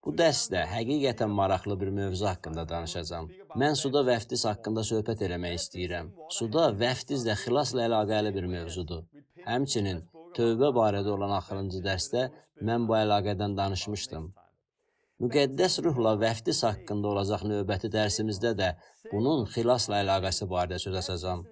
Bu dərsdə həqiqətən maraqlı bir mövzu haqqında danışacağam. Mən suda vəftiz haqqında söhbət eləmək istəyirəm. Suda vəftiz də xilasla əlaqəli bir mövzudur. Həmçinin tövbə barədə olan axırıncı dərsdə mən bu əlaqədən danışmışdım. Müqəddəs ruhla vəftiz haqqında olacaq növbəti dərsimizdə də bunun xilasla əlaqəsi barədə söz açacağam.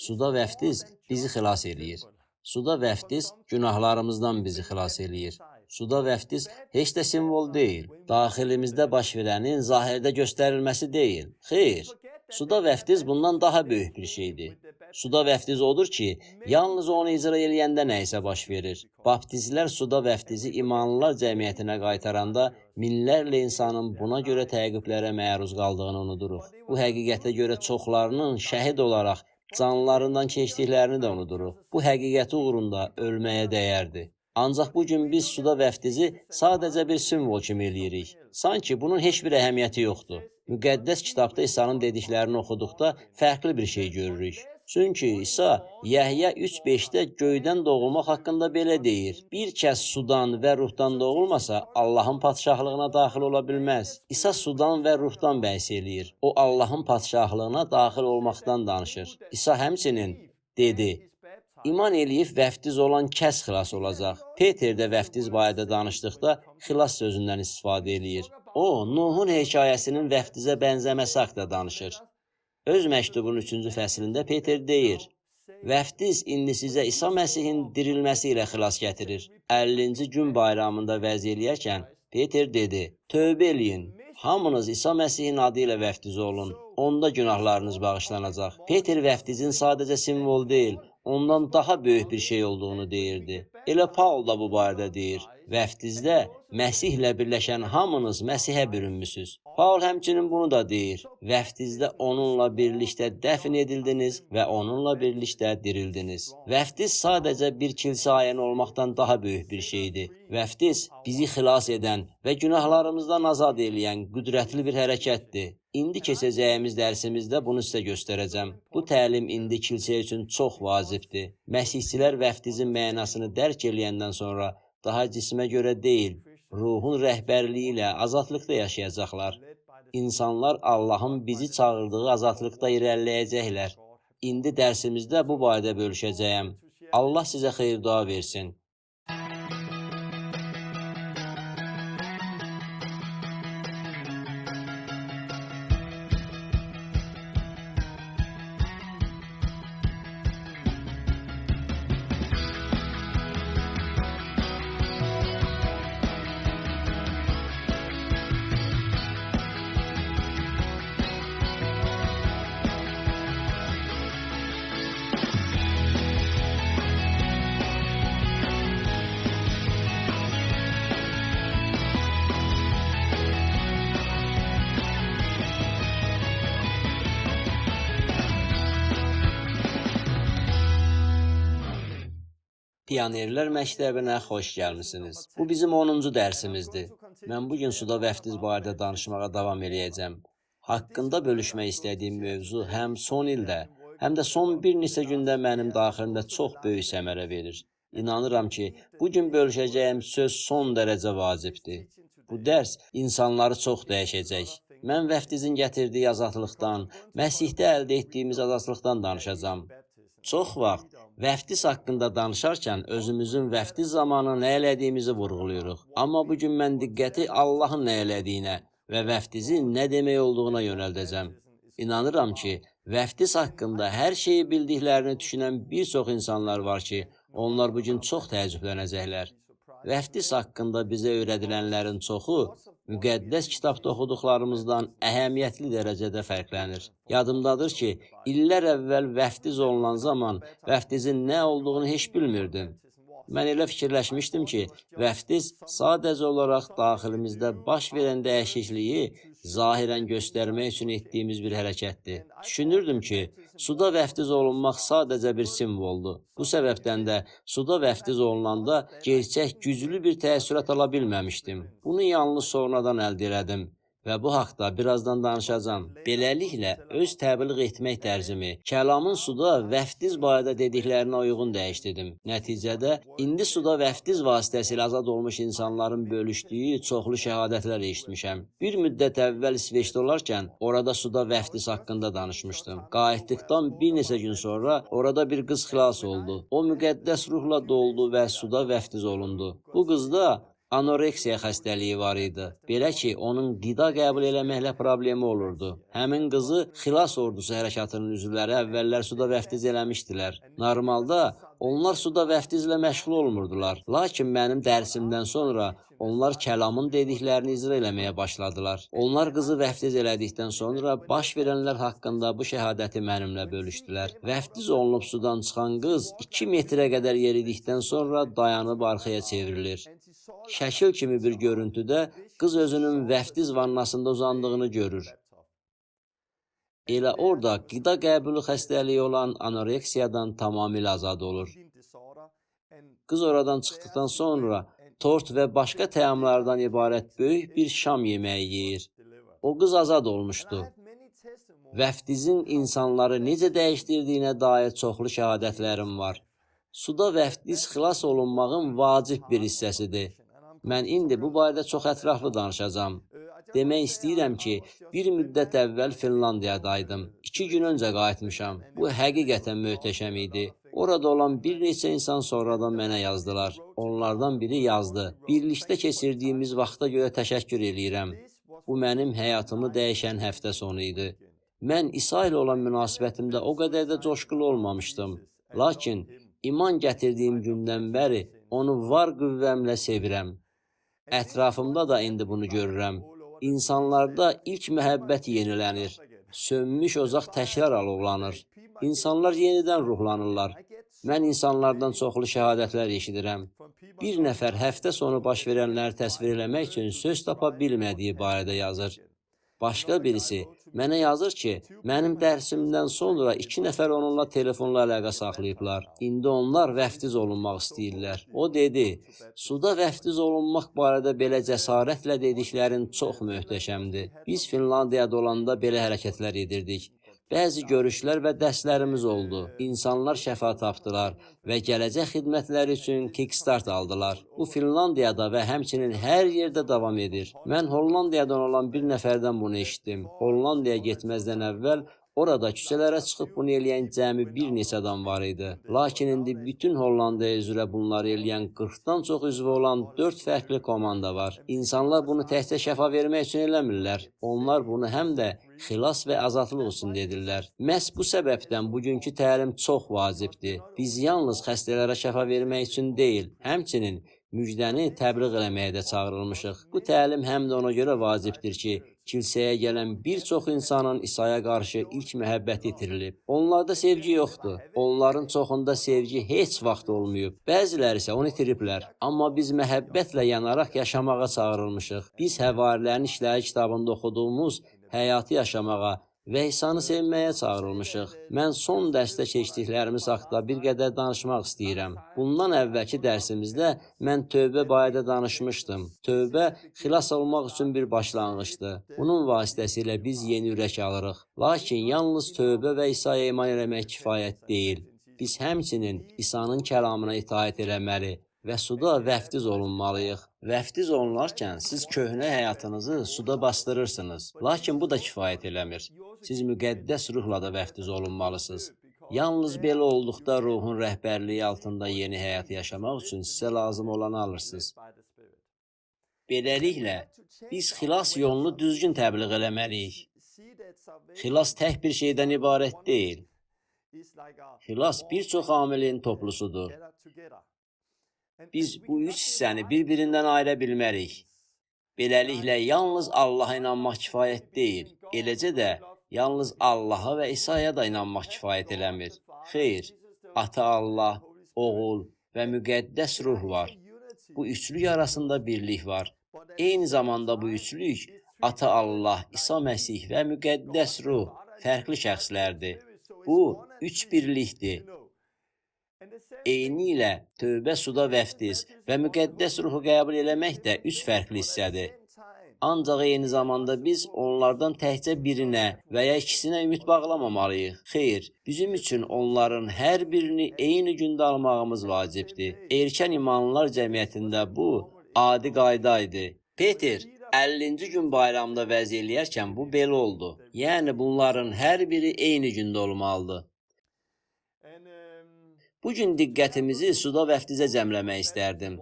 Suda vəftiz bizi xilas eləyir. Suda vəftiz günahlarımızdan bizi xilas eləyir. Suda vəftiz heç də simvol deyil. Daxilimizdə baş verənin zahirdə göstərilməsi deyil. Xeyr, suda vəftiz bundan daha böyük bir şeydir. Suda vəftiz odur ki, yalnız onu icra eləyəndə nə isə baş verir. Baptistlər suda vəftizi imanlılar cəmiyyətinə qaytaranda minlərlə insanın buna görə təqiblərə məruz qaldığını unuduruq. Bu həqiqətə görə çoxlarının şəhid olaraq canlarından keçdiklərini də unuduruq. Bu həqiqəti uğrunda ölməyə dəyərdi. Ancaq bu gün biz suda vəftizi sadəcə bir simvol kimi eləyirik. Sanki bunun heç bir əhəmiyyəti yoxdur. Müqəddəs kitabda İsa'nın dediklərini oxuduqda fərqli bir şey görürük. Çünki İsa Yəhya 3:5-də göydən doğulmaq haqqında belə deyir: Bir kəs sudan və ruhdan doğulmasa, Allahın padşahlığına daxil ola bilməz. İsa sudan və ruhdan bəhs eləyir. O Allahın padşahlığına daxil olmaqdan danışır. İsa həmçinin dedi: İman eləyib vəftiz olan kəs xilas olacaq. Peter də vəftiz barədə danışdıqda xilas sözündən istifadə eləyir. O, Nuhun hekayəsinin vəftizə bənzəməsi haqqında danışır. Öz məktubunun 3-cü fəslində Peter deyir: Vəftiz indi sizə İsa Məsihin dirilməsi ilə xilas gətirir. 50-ci gün bayramında vəz eləyərkən Peter dedi: Tövbə eləyin. Hamınız İsa Məsihin adı ilə vəftiz olun. Onda günahlarınız bağışlanacaq. Peter vəftizin sadəcə simvol deyil, ondan daha böyük bir şey olduğunu deyirdi. Elə Paul da bu barədə deyir: Vəftizdə Məsihlə birləşən hamınız Məsihə bürünmüsüz. Paul həmçinin bunu da deyir: Vəftizdə onunla birlikdə dəfn edildiniz və onunla birlikdə dirildiniz. Vəftiz sadəcə bir kilsə ayini olmaqdan daha böyük bir şeydir. Vəftiz bizi xilas edən və günahlarımızdan azad eləyən qüdrətli bir hərəkətdir. İndi keçəcəyimiz dərsimizdə bunu sizə göstərəcəm. Bu təlim indi kilsə üçün çox vacibdir. Məsihçilər vəftizin mənasını dərk eləyəndən sonra daha cismə görə deyil, ruhun rəhbərliyi ilə azadlıqda yaşayacaqlar. İnsanlar Allahın bizi çağırdığı azadlıqda irəliləyəcəklər. İndi dərsimizdə bu barədə bölüşəcəyəm. Allah sizə xeyir dua versin. Pionerlər məktəbinə xoş gəlmisiniz. Bu bizim 10-cu dərsimizdir. Mən bu gün suda vəftiz barədə danışmağa davam eləyəcəm. Haqqında bölüşmək istədiyim mövzu həm son ildə, həm də son bir neçə gündə mənim daxilimdə çox böyük səmərə verir. İnanıram ki, bu gün bölüşəcəyim söz son dərəcə vacibdir. Bu dərs insanları çox dəyişəcək. Mən vəftizin gətirdiyi azadlıqdan, Məsihdə əldə etdiyimiz azadlıqdan danışacağam. Çox vaxt vəftiz haqqında danışarkən özümüzün vəftiz zamanı nə elədiyimizi vurğulayırıq. Amma bu gün mən diqqəti Allahın nə elədiyinə və vəftizin nə demək olduğuna yönəldəcəm. İnanıram ki, vəftiz haqqında hər şeyi bildiklərini düşünən bir çox insanlar var ki, onlar bu gün çox təəccüblənəcəklər. Vəftiz haqqında bizə öyrədilənlərin çoxu müqəddəs kitabda oxuduqlarımızdan əhəmiyyətli dərəcədə fərqlənir. Yadımdadır ki, illər əvvəl vəftiz olunan zaman vəftizin nə olduğunu heç bilmirdim. Mən elə fikirləşmişdim ki, vəftiz sadəcə olaraq daxilimizdə baş verən dəyişikliyi zahirən göstərmək üçün etdiyimiz bir hərəkətdir. Düşünürdüm ki, suda vəftiz olunmaq sadəcə bir simvoldur. Bu səbəbdən də suda vəftiz olunanda gerçək güclü bir təəssürat ala bilməmişdim. Bunu yalnız sonradan əldə elədim Və bu haqda birazdan danışacağam. Beləliklə, öz təbliğ etmək tərzimi kəlamın suda vəftiz barədə dediklərinə uyğun dəyişdirdim. Nəticədə, indi suda vəftiz vasitəsilə azad olmuş insanların bölüşdüyü çoxlu şəhadətlər eşitmişəm. Bir müddət əvvəl İsveçdə olarkən orada suda vəftiz haqqında danışmışdım. Qayıtdıqdan bir neçə gün sonra orada bir qız xilas oldu. O müqəddəs ruhla doldu və suda vəftiz olundu. Bu qızda anoreksiya xəstəliyi var idi. Belə ki, onun qida qəbul eləməklə problemi olurdu. Həmin qızı Xilas Ordusu hərəkatının üzvləri əvvəllər suda vəftiz eləmişdilər. Normalda onlar suda vəftizlə məşğul olmurdular. Lakin mənim dərsimdən sonra onlar kəlamın dediklərini icra eləməyə başladılar. Onlar qızı vəftiz elədikdən sonra baş verənlər haqqında bu şəhadəti mənimlə bölüşdülər. Vəftiz olunub sudan çıxan qız 2 metrə qədər yeridikdən sonra dayanıb arxaya çevrilir. Şəkil kimi bir görüntüdə qız özünün vəftiz vannasında uzandığını görür. Elə orada qida qəbulu xəstəliyi olan anoreksiyadan tamamilə azad olur. Qız oradan çıxdıqdan sonra tort və başqa təamlardan ibarət böyük bir şam yeməyi yeyir. O qız azad olmuşdu. Vəftizin insanları necə dəyişdirdiyinə dair çoxlu şəhadətlərim var. Suda vəftiz xilas olunmağın vacib bir hissəsidir. Mən indi bu barədə çox ətraflı danışacağam. Demək istəyirəm ki, bir müddət əvvəl Finlandiyadaydım. 2 gün öncə qayıtmışam. Bu həqiqətən möhtəşəm idi. Orada olan bir neçə insan sonradan mənə yazdılar. Onlardan biri yazdı: "Birlikdə keçirdiyimiz vaxta görə təşəkkür eləyirəm. Bu mənim həyatımı dəyişən həftə sonu idi. Mən İsa ilə olan münasibətimdə o qədər də coşqulu olmamışdım. Lakin iman gətirdiyim gündən bəri onu var qüvvəmlə sevirəm. Ətrafımda da indi bunu görürəm. İnsanlarda ilk məhəbbət yenilənir. Sönmüş ocaq təkrar alovlanır. İnsanlar yenidən ruhlanırlar. Mən insanlardan çoxlu şəhadətlər eşidirəm. Bir nəfər həftə sonu baş verənləri təsvir eləmək üçün söz tapa bilmədiyi barədə yazır. Başqa birisi mənə yazır ki, mənim dərsimdən sonra 2 nəfər onunla telefonla əlaqə saxlayıblar. İndi onlar vəftiz olunmaq istəyirlər. O dedi, suda vəftiz olunmaq barədə belə cəsarətlə dediklərin çox möhtəşəmdir. Biz Finlandiyada olanda belə hərəkətlər edirdik. Bəzi görüşlər və dərslərimiz oldu. İnsanlar şəfa tapdılar və gələcək xidmətləri üçün kickstart aldılar. Bu Finlandiyada və həmçinin hər yerdə davam edir. Mən Hollandiyadan olan bir nəfərdən bunu eşitdim. Hollandiyaya getməzdən əvvəl orada küçələrə çıxıb bunu eləyən cəmi bir neçə adam var idi. Lakin indi bütün Hollandiya üzrə bunları eləyən 40-dan çox üzvü olan 4 fərqli komanda var. İnsanlar bunu təkcə şəfa vermək üçün eləmirlər. Onlar bunu həm də xilas və azadlıq üçün edirlər. Məhz bu səbəbdən bugünkü təlim çox vacibdir. Biz yalnız xəstələrə şəfa vermək üçün deyil, həmçinin müjdəni təbliğ eləməyə də çağırılmışıq. Bu təlim həm də ona görə vacibdir ki, kilsəyə gələn bir çox insanın İsa'ya qarşı ilk məhəbbəti itirilib. Onlarda sevgi yoxdur. Onların çoxunda sevgi heç vaxt olmayıb. Bəziləri isə onu itiriblər. Amma biz məhəbbətlə yanaraq yaşamağa çağırılmışıq. Biz Həvarilərin İşləri kitabında oxuduğumuz həyatı yaşamağa və İsa'nı sevməyə çağırılmışıq. Mən son dərsdə keçdiklərimiz haqda bir qədər danışmaq istəyirəm. Bundan əvvəlki dərsimizdə mən tövbə barədə danışmışdım. Tövbə xilas olmaq üçün bir başlanğıcdır. Bunun vasitəsilə biz yeni ürək alırıq. Lakin yalnız tövbə və İsa'ya iman eləmək kifayət deyil. Biz həmçinin İsa'nın kəlamına itaət eləməli və suda vəftiz olunmalıyıq. Vəftiz olunarkən siz köhnə həyatınızı suda bastırırsınız. Lakin bu da kifayət eləmir. Siz müqəddəs ruhla da vəftiz olunmalısınız. Yalnız belə olduqda ruhun rəhbərliyi altında yeni həyatı yaşamaq üçün sizə lazım olanı alırsınız. Beləliklə, biz xilas yolunu düzgün təbliğ eləməliyik. Xilas tək bir şeydən ibarət deyil. Xilas bir çox amilin toplusudur. Biz bu üç hissəni bir-birindən ayıra bilmərik. Beləliklə, yalnız Allaha inanmaq kifayət deyil, eləcə də yalnız Allaha və İsa'ya da inanmaq kifayət eləmir. Xeyr, Ata Allah, Oğul və Müqəddəs Ruh var. Bu üçlük arasında birlik var. Eyni zamanda bu üçlük Ata Allah, İsa Məsih və Müqəddəs Ruh fərqli şəxslərdir. Bu üç birlikdir. Eynilə tövbə, suda vəftiz və müqəddəs ruhu qəbul eləmək də üç fərqli hissədir. Ancaq eyni zamanda biz onlardan təkcə birinə və ya ikisinə ümid bağlamamalıyıq. Xeyr, bizim üçün onların hər birini eyni gündə almağımız vacibdir. Erkən imanlılar cəmiyyətində bu adi qayda idi. Peter 50-ci gün bayramda vəz eləyərkən bu belə oldu. Yəni bunların hər biri eyni gündə olmalıdır. Bu gün diqqətimizi suda vəftizə cəmləmək istərdim.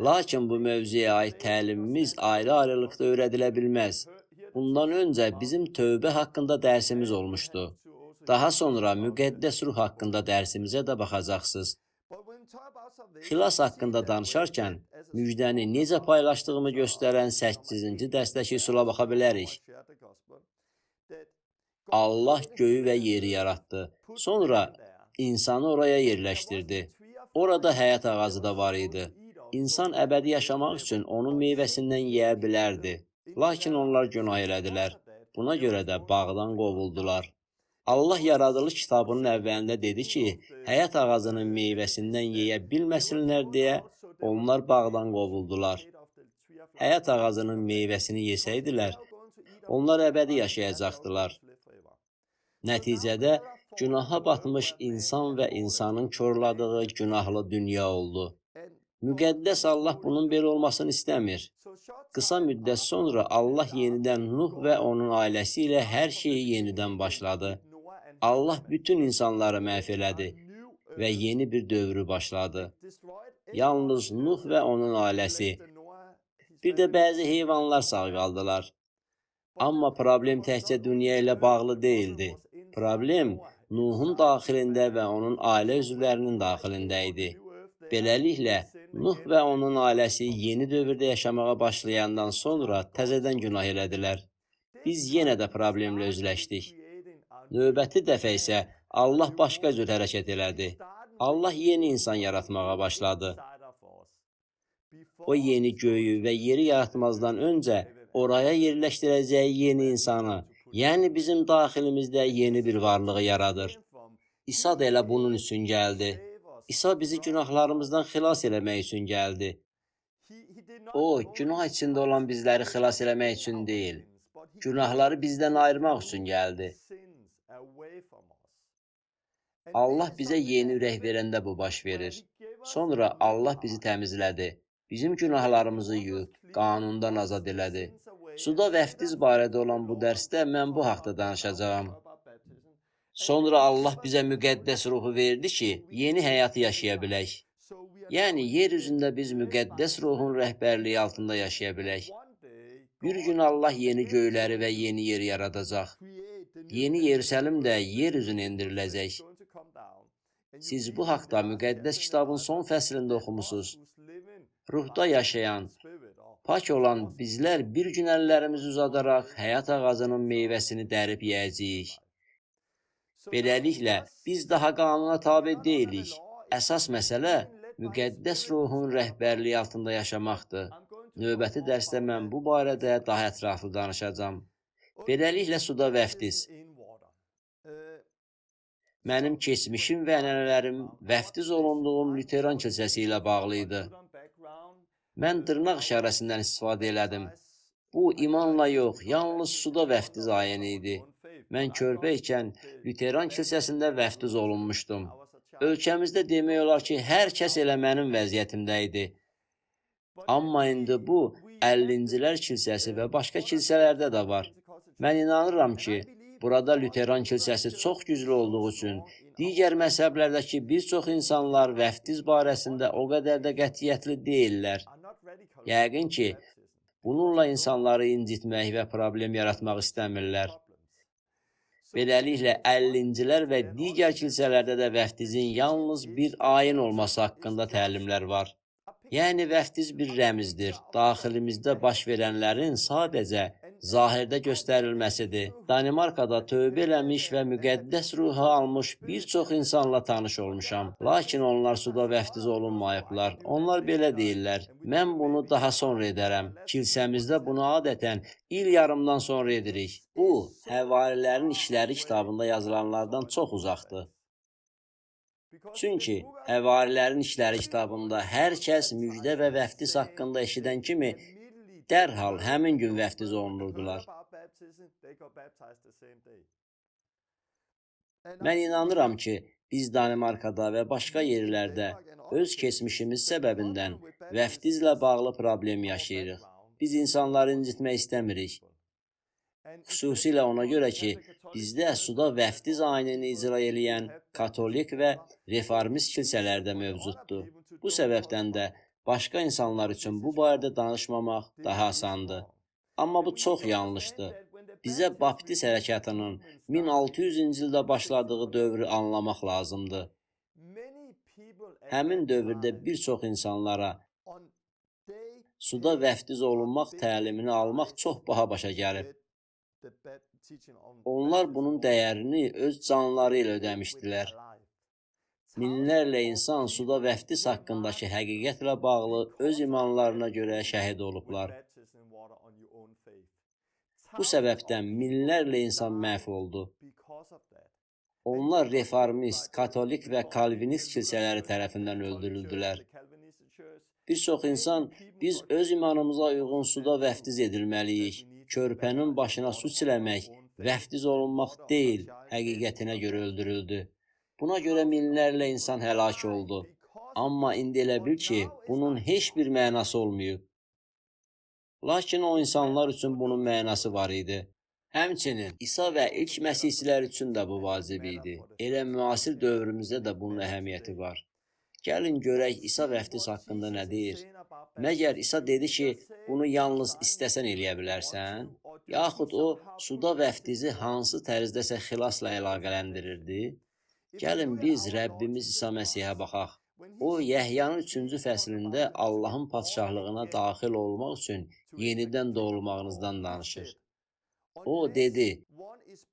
Lakin bu mövzuya aid təlimimiz ayrı-ayrılıqda öyrədilə bilməz. Bundan öncə bizim tövbə haqqında dərsimiz olmuşdu. Daha sonra müqəddəs ruh haqqında dərsimizə də baxacaqsınız. Xilas haqqında danışarkən müjdəni necə paylaşdığımı göstərən 8-ci dərsdəki üsula baxa bilərik. Allah göyü və yeri yaratdı. Sonra insanı oraya yerləşdirdi. Orada həyat ağacı da var idi. İnsan əbədi yaşamaq üçün onun meyvəsindən yeyə bilərdi. Lakin onlar günah elədilər. Buna görə də bağdan qovuldular. Allah yaradılış kitabının əvvəlində dedi ki, həyat ağacının meyvəsindən yeyə bilməsinlər deyə onlar bağdan qovuldular. Həyat ağacının meyvəsini yesəydilər, onlar əbədi yaşayacaqdılar. Nəticədə günaha batmış insan və insanın korladığı günahlı dünya oldu. Müqəddəs Allah bunun belə olmasını istəmir. Qısa müddət sonra Allah yenidən Nuh və onun ailəsi ilə hər şeyi yenidən başladı. Allah bütün insanları məhv elədi və yeni bir dövrü başladı. Yalnız Nuh və onun ailəsi, bir də bəzi heyvanlar sağ qaldılar. Amma problem təkcə dünya ilə bağlı deyildi. Problem Nuhun daxilində və onun ailə üzvlərinin daxilində idi. Beləliklə, Nuh və onun ailəsi yeni dövrdə yaşamağa başlayandan sonra təzədən günah elədilər. Biz yenə də problemlə üzləşdik. Növbəti dəfə isə Allah başqa cür hərəkət elədi. Allah yeni insan yaratmağa başladı. O yeni göyü və yeri yaratmazdan öncə oraya yerləşdirəcəyi yeni insanı, yəni bizim daxilimizdə yeni bir varlığı yaradır. İsa da elə bunun üçün gəldi. İsa bizi günahlarımızdan xilas eləmək üçün gəldi. O, günah içində olan bizləri xilas eləmək üçün deyil, günahları bizdən ayırmaq üçün gəldi. Allah bizə yeni ürək verəndə bu baş verir. Sonra Allah bizi təmizlədi. Bizim günahlarımızı yuyub, qanundan azad elədi. Suda vəftiz barədə olan bu dərsdə mən bu haqda danışacağam. Sonra Allah bizə müqəddəs ruhu verdi ki, yeni həyatı yaşaya bilək. Yəni, yer üzündə biz müqəddəs ruhun rəhbərliyi altında yaşaya bilək. Bir gün Allah yeni göyləri və yeni yeri yaradacaq. Yeni Yerusəlim də yer üzünə endiriləcək. Siz bu haqda müqəddəs kitabın son fəslində oxumusunuz. Ruhda yaşayan, pak olan bizlər bir gün əllərimizi uzadaraq həyat ağacının meyvəsini dərib yeyəcəyik. Beləliklə, biz daha qanuna tabe deyilik. Əsas məsələ müqəddəs ruhun rəhbərliyi altında yaşamaqdır. Növbəti dərsdə mən bu barədə daha ətraflı danışacağam. Beləliklə, suda vəftiz. Mənim keçmişim və ənənələrim vəftiz olunduğum Lüteran kilsəsi ilə bağlı idi. Mən dırnaq işarəsindən istifadə elədim. Bu, imanla yox, yalnız suda vəftiz ayini idi. Mən körpə ikən Lüteran kilsəsində vəftiz olunmuşdum. Ölkəmizdə demək olar ki, hər kəs elə mənim vəziyyətimdə idi. Amma indi bu 50-cilər kilsəsi və başqa kilsələrdə də var. Mən inanıram ki, burada Lüteran kilsəsi çox güclü olduğu üçün digər məzhəblərdəki bir çox insanlar vəftiz barəsində o qədər də qətiyyətli deyillər. Yəqin ki, bununla insanları incitmək və problem yaratmaq istəmirlər. Beləliklə, 50-cilər və digər kilsələrdə də vəftizin yalnız bir ayin olması haqqında təlimlər var. Yəni, vəftiz bir rəmizdir. Daxilimizdə baş verənlərin sadəcə zahirdə göstərilməsidir. Danimarkada tövbə eləmiş və müqəddəs ruhu almış bir çox insanla tanış olmuşam. Lakin onlar suda vəftiz olunmayıblar. Onlar belə deyirlər: mən bunu daha sonra edərəm. Kilsəmizdə bunu adətən il yarımdan sonra edirik. Bu, Həvarilərin İşləri kitabında yazılanlardan çox uzaqdır. Çünki Həvarilərin İşləri kitabında hər kəs müjdə və vəftiz haqqında eşidən kimi dərhal həmin gün vəftiz olunurdular. Mən inanıram ki, biz Danimarkada və başqa yerlərdə öz keçmişimiz səbəbindən vəftizlə bağlı problem yaşayırıq. Biz insanları incitmək istəmirik. Xüsusilə ona görə ki, bizdə suda vəftiz ayinini icra eləyən katolik və reformist kilsələr də mövcuddur. Bu səbəbdən də başqa insanlar üçün bu barədə danışmamaq daha asandır. Amma bu çox yanlışdır. Bizə baptist hərəkatının 1600-cü ildə başladığı dövrü anlamaq lazımdır. Həmin dövrdə bir çox insanlara suda vəftiz olunmaq təlimini almaq çox baha başa gəlib. Onlar bunun dəyərini öz canları ilə ödəmişdilər. Minlərlə insan suda vəftiz haqqındakı həqiqətlə bağlı öz imanlarına görə şəhid olublar. Bu səbəbdən minlərlə insan məhv oldu. Onlar reformist, katolik və kalvinist kilsələri tərəfindən öldürüldülər. Bir çox insan, biz öz imanımıza uyğun suda vəftiz edilməliyik, körpənin başına su çiləmək, vəftiz olunmaq deyil, həqiqətinə görə öldürüldü. Buna görə minlərlə insan həlak oldu. Amma indi elə bil ki, bunun heç bir mənası olmayıb. Lakin o insanlar üçün bunun mənası var idi. Həmçinin İsa və ilk məsihçilər üçün də bu vacib idi. Elə müasir dövrümüzdə də bunun əhəmiyyəti var. Gəlin görək İsa vəftiz haqqında nə deyir. Məgər İsa dedi ki, bunu yalnız istəsən eləyə bilərsən? Yaxud o, suda vəftizi hansı tərzdəsə xilasla əlaqələndirirdi? Gəlin biz Rəbbimiz İsa Məsihə baxaq. O, Yəhyanın 3-cü fəslində Allahın padşahlığına daxil olmaq üçün yenidən doğulmağınızdan danışır. O dedi,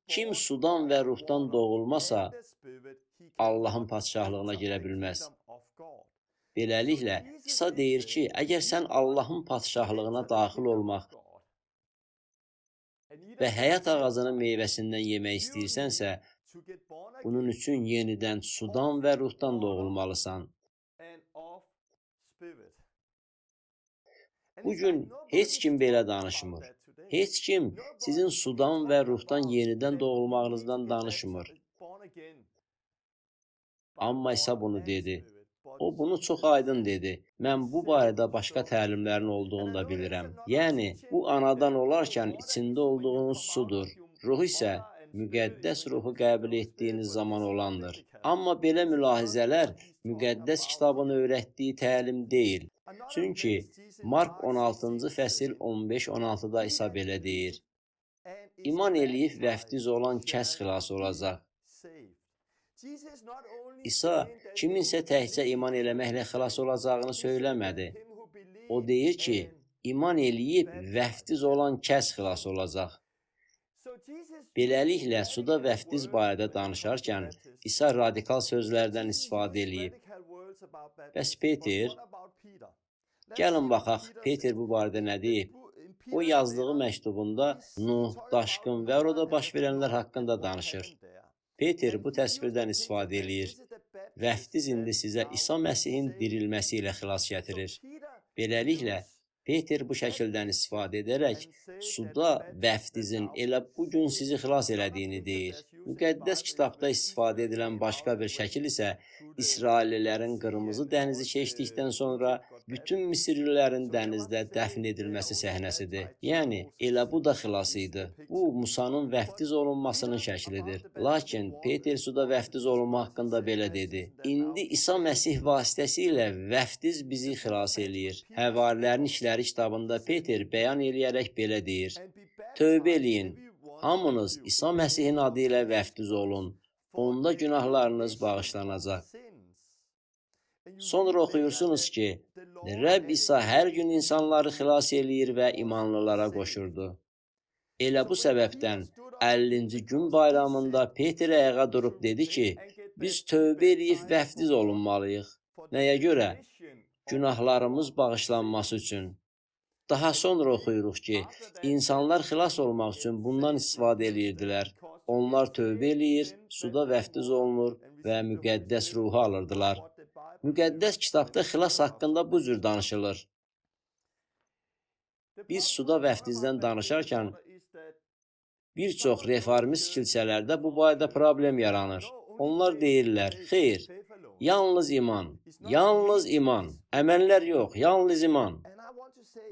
kim sudan və ruhdan doğulmasa, Allahın padşahlığına girə bilməz. Beləliklə, İsa deyir ki, əgər sən Allahın padşahlığına daxil olmaq və həyat ağacının meyvəsindən yemək istəyirsənsə, bunun üçün yenidən sudan və ruhdan doğulmalısan. Bugün heç kim belə danışmır. Heç kim sizin sudan və ruhdan yenidən doğulmağınızdan danışmır. Amma İsa bunu dedi. O bunu çox aydın dedi. Mən bu barədə başqa təlimlərin olduğunu da bilirəm. Yəni, bu anadan olarkən içində olduğunuz sudur. Ruh isə müqəddəs ruhu qəbul etdiyiniz zaman olandır. Amma belə mülahizələr müqəddəs kitabın öyrətdiyi təlim deyil. Çünki Mark 16-cı fəsil 15-16-da İsa belə deyir. İman eləyib vəftiz olan kəs xilas olacaq. İsa kiminsə təkcə iman eləməklə xilas olacağını söyləmədi. O deyir ki, iman eləyib vəftiz olan kəs xilas olacaq. Beləliklə, suda vəftiz barədə danışarkən İsa radikal sözlərdən istifadə eləyib. Bəs Peter? Gəlin baxaq, Peter bu barədə nə deyib? O, yazdığı məktubunda Nuh, daşqın və orada baş verənlər haqqında danışır. Peter bu təsvirdən istifadə eləyir. Vəftiz indi sizə İsa Məsihin dirilməsi ilə xilas gətirir. Beləliklə, Peter bu şəkildən istifadə edərək suda vəftizin elə bu gün sizi xilas elədiyini deyir. Müqəddəs kitabda istifadə edilən başqa bir şəkil isə İsraillilərin Qırmızı dənizi keçdikdən sonra bütün Misirlilərin dənizdə dəfn edilməsi səhnəsidir. Yəni, elə bu da xilas idi. Bu, Musanın vəftiz olunmasının şəklidir. Lakin Peter suda vəftiz olunma haqqında belə dedi. İndi İsa Məsih vasitəsilə vəftiz bizi xilas eləyir. Həvarilərin İşləri kitabında Peter bəyan eləyərək belə deyir. Tövbə eləyin, hamınız İsa Məsihin adı ilə vəftiz olun, onda günahlarınız bağışlanacaq. Sonra oxuyursunuz ki, Rəbb İsa hər gün insanları xilas eləyir və imanlılara qoşurdu. Elə bu səbəbdən 50-ci gün bayramında Peter ayağa durub dedi ki, biz tövbə eləyib vəftiz olunmalıyıq. Nəyə görə? Günahlarımız bağışlanması üçün. Daha sonra oxuyuruq ki, insanlar xilas olmaq üçün bundan istifadə eləyirdilər. Onlar tövbə eləyir, suda vəftiz olunur və müqəddəs ruhu alırdılar. Müqəddəs kitabda xilas haqqında bu cür danışılır. Biz suda vəftizdən danışarkən bir çox reformist kilsələrdə bu barədə problem yaranır. Onlar deyirlər, xeyr, yalnız iman, yalnız iman, əməllər yox, yalnız iman.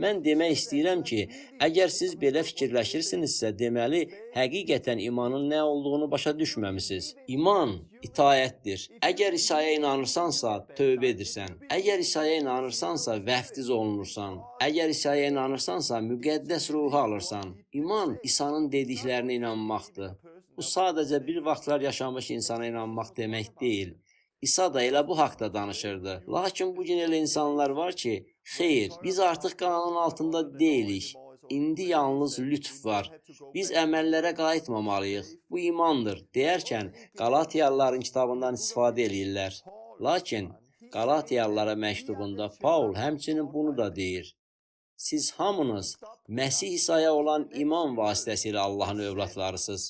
Mən demək istəyirəm ki, əgər siz belə fikirləşirsinizsə, deməli, həqiqətən imanın nə olduğunu başa düşməmisiniz. İman itaətdir. Əgər İsa'ya inanırsansa, tövbə edirsən. Əgər İsa'ya inanırsansa, vəftiz olunursan. Əgər İsa'ya inanırsansa, müqəddəs ruhu alırsan. İman İsa'nın dediklərinə inanmaqdır. Bu sadəcə bir vaxtlar yaşamış insana inanmaq demək deyil. İsa da elə bu haqda danışırdı. Lakin bu gün elə insanlar var ki, xeyr, biz artıq qanun altında deyilik. İndi yalnız lütf var. Biz əməllərə qayıtmamalıyıq. Bu imandır deyərkən Qalatiyalıların kitabından istifadə eləyirlər. Lakin Qalatiyalılara məktubunda Paul həmçinin bunu da deyir. Siz hamınız Məsih İsa'ya olan iman vasitəsilə Allahın övladlarısınız.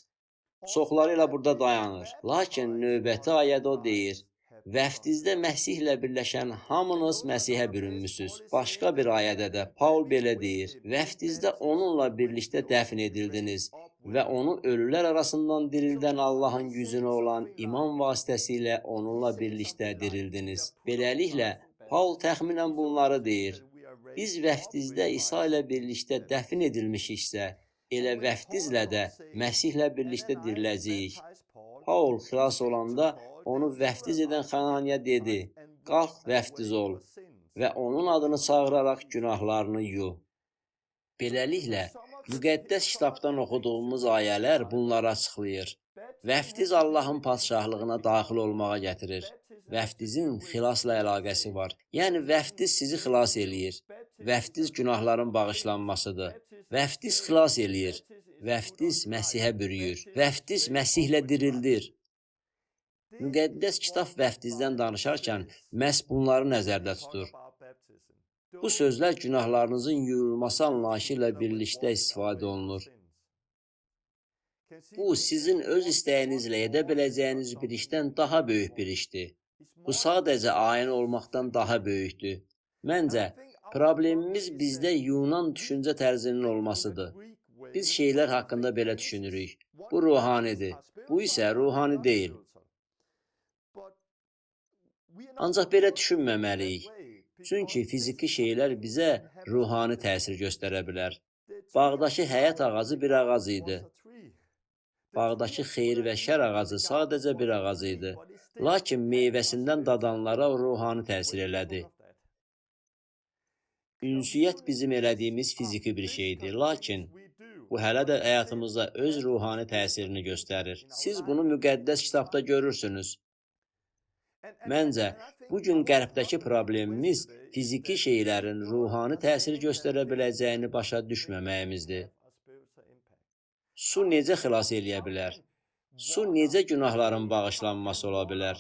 Çoxları elə burada dayanır. Lakin növbəti ayədə o deyir: Vəftizdə Məsihlə birləşən hamınız Məsihə bürünmüsünüz. Başqa bir ayədə də Paul belə deyir: Vəftizdə onunla birlikdə dəfn edildiniz və onu ölülər arasından dirildən Allahın gücünə olan iman vasitəsilə onunla birlikdə dirildiniz. Beləliklə, Paul təxminən bunları deyir. Biz vəftizdə İsa ilə birlikdə dəfn edilmişiksə, elə vəftizlə də Məsihlə birlikdə diriləcəyik. Paul xilas olanda onu vəftiz edən Xananiya dedi: "Qalx, vəftiz ol və onun adını çağıraraq günahlarını yu." Beləliklə, müqəddəs kitabdan oxuduğumuz ayələr bunları açıqlayır. Vəftiz Allahın padşahlığına daxil olmağa gətirir. Vəftizin xilasla əlaqəsi var. Yəni vəftiz sizi xilas eləyir. Vəftiz günahların bağışlanmasıdır. Vəftiz xilas eləyir. Vəftiz Məsihə bürüyür. Vəftiz Məsihlə dirildir. Müqəddəs kitab vəftizdən danışarkən məhz bunları nəzərdə tutur. Bu sözlər günahlarınızın yuyulması anlayışı ilə birlikdə istifadə olunur. Bu, sizin öz istəyinizlə edə biləcəyiniz bir işdən daha böyük bir işdir. Bu, sadəcə ayin olmaqdan daha böyükdür. Məncə, problemimiz bizdə Yunan düşüncə tərzinin olmasıdır. Biz şeylər haqqında belə düşünürük. Bu ruhanidir. Bu isə ruhani deyil. Ancaq belə düşünməməliyik. Çünki fiziki şeylər bizə ruhani təsir göstərə bilər. Bağdakı həyat ağacı bir ağac idi. Bağdakı xeyir və şər ağacı sadəcə bir ağac idi. Lakin meyvəsindən dadanlara o ruhani təsir elədi. Ünsiyyət bizim elədiyimiz fiziki bir şeydir. Lakin bu hələ də həyatımızda öz ruhani təsirini göstərir. Siz bunu müqəddəs kitabda görürsünüz. Məncə, bu gün qərbdəki problemimiz fiziki şeylərin ruhani təsir göstərə biləcəyini başa düşməməyimizdir. Su necə xilas eləyə bilər? Su necə günahların bağışlanması ola bilər?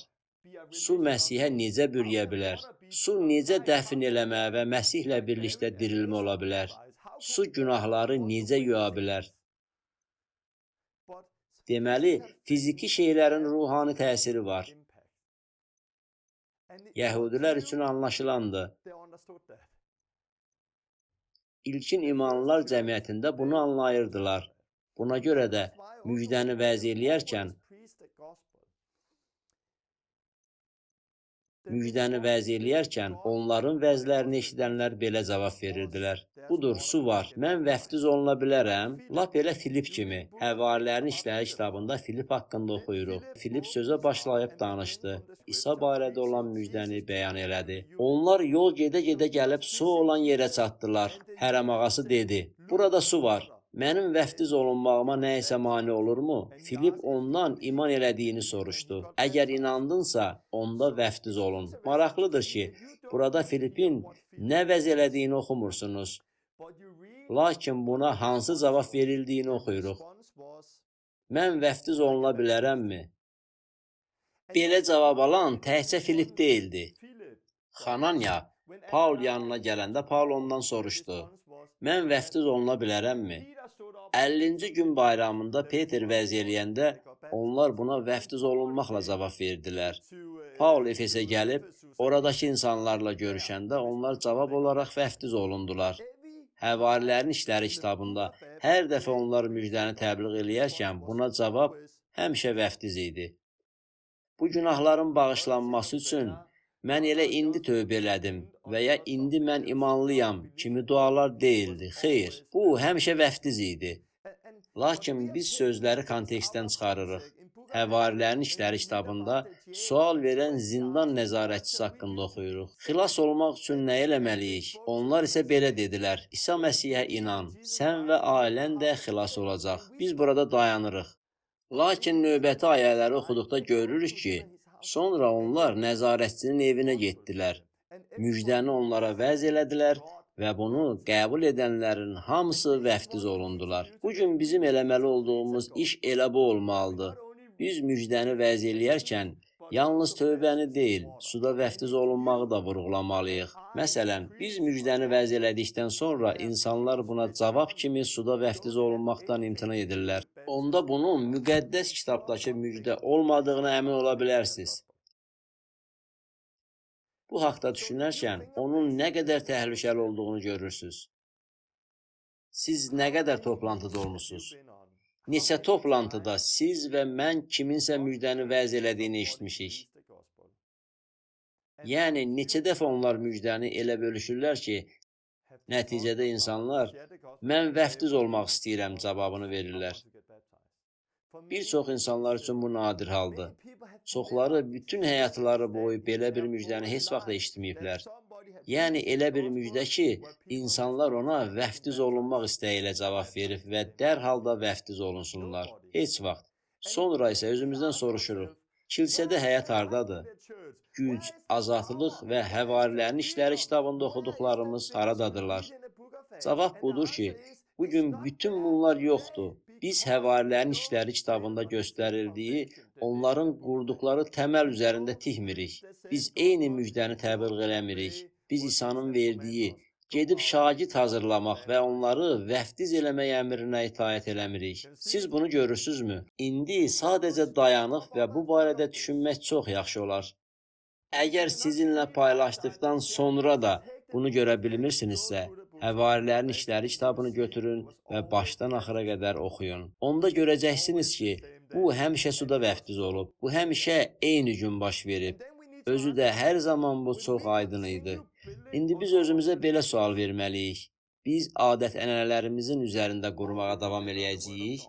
Su Məsihə necə bürüyə bilər? Su necə dəfn eləmə və Məsihlə birlikdə dirilmə ola bilər? Su günahları necə yuya bilər? Deməli, fiziki şeylərin ruhani təsiri var. Yəhudilər üçün anlaşılandı. İlkin imanlılar cəmiyyətində bunu anlayırdılar. Buna görə də müjdəni vəz eləyərkən onların vəzlərini eşidənlər belə cavab verirdilər. Budur, su var. Mən vəftiz oluna bilərəm. Lap elə Filip kimi. Həvarilərin İşləri kitabında Filip haqqında oxuyuruq. Filip sözə başlayıb danışdı. İsa barədə olan müjdəni bəyan elədi. Onlar yol gedə-gedə gəlib su olan yerə çatdılar. Hərəm ağası dedi: "Burada su var. Mənim vəftiz olunmağıma nə isə mane olurmu?" Filip ondan iman elədiyini soruşdu. Əgər inandınsa, onda vəftiz olun. Maraqlıdır ki, burada Filipin nə vəz elədiyini oxumursunuz. Lakin buna hansı cavab verildiyini oxuyuruq. Mən vəftiz oluna bilərəmmi? Belə cavab alan təkcə Filip deyildi. Xananya Paul yanına gələndə Paul ondan soruşdu: "Mən vəftiz oluna bilərəmmi?" 50-ci gün bayramında Peter vəz eləyəndə onlar buna vəftiz olunmaqla cavab verdilər. Paul Efesə gəlib oradakı insanlarla görüşəndə onlar cavab olaraq vəftiz olundular. Həvarilərin İşləri kitabında hər dəfə onlar müjdəni təbliğ eləyərkən buna cavab həmişə vəftiz idi. Bu günahların bağışlanması üçün mən elə indi tövbə elədim və ya indi mən imanlıyam kimi dualar deyildi. Xeyr, bu həmişə vəftiz idi. Lakin biz sözləri kontekstdən çıxarırıq. Həvarilərin İşləri kitabında sual verən zindan nəzarətçisi haqqında oxuyuruq. Xilas olmaq üçün nə eləməliyik? Onlar isə belə dedilər: İsa Məsihə inan, sən və ailən də xilas olacaq. Biz burada dayanırıq. Lakin növbəti ayələri oxuduqda görürük ki, sonra onlar nəzarətçinin evinə getdilər. Müjdəni onlara vəz elədilər və bunu qəbul edənlərin hamısı vəftiz olundular. Bu gün bizim eləməli olduğumuz iş elə bu olmalıdır. Biz müjdəni vəz eləyərkən yalnız tövbəni deyil, suda vəftiz olunmağı da vurğulamalıyıq. Məsələn, biz müjdəni vəz elədikdən sonra insanlar buna cavab kimi suda vəftiz olunmaqdan imtina edirlər. Onda bunun müqəddəs kitabdakı müjdə olmadığına əmin ola bilərsiniz. Bu haqda düşünərkən onun nə qədər təhlükəli olduğunu görürsünüz. Siz nə qədər toplantıda olmusunuz? Neçə toplantıda siz və mən kiminsə müjdəni vəz elədiyini eşitmişik. Yəni, neçə dəfə onlar müjdəni elə bölüşürlər ki, nəticədə insanlar mən vəftiz olmaq istəyirəm cavabını verirlər. Bir çox insanlar üçün bu nadir haldır. Çoxları bütün həyatları boyu belə bir müjdəni heç vaxt eşitməyiblər. Yəni, elə bir müjdə ki, insanlar ona vəftiz olunmaq istəyi ilə cavab verib və dərhal da vəftiz olunsunlar. Heç vaxt. Sonra isə özümüzdən soruşuruq. Kilsədə həyat hardadır? Güc, azadlıq və Həvarilərin İşləri kitabında oxuduqlarımız haradadırlar? Cavab budur ki, bugün bütün bunlar yoxdur. Biz Həvarilərin İşləri kitabında göstərildiyi, onların qurduqları təməl üzərində tikmirik. Biz eyni müjdəni təbliğ eləmirik. Biz İsa'nın verdiyi, gedib şagird hazırlamaq və onları vəftiz eləmək əmrinə itaət eləmirik. Siz bunu görürsünüzmü? İndi sadəcə dayanıb və bu barədə düşünmək çox yaxşı olar. Əgər sizinlə paylaşdıqdan sonra da bunu görə bilmirsinizsə, Həvarilərin İşləri kitabını götürün və başdan axıra qədər oxuyun. Onda görəcəksiniz ki, bu həmişə suda vəftiz olub, bu həmişə eyni gün baş verib. Özü də hər zaman bu çox aydın idi. İndi biz özümüzə belə sual verməliyik. Biz adət-ənənələrimizin üzərində qurmağa davam eləyəcəyik,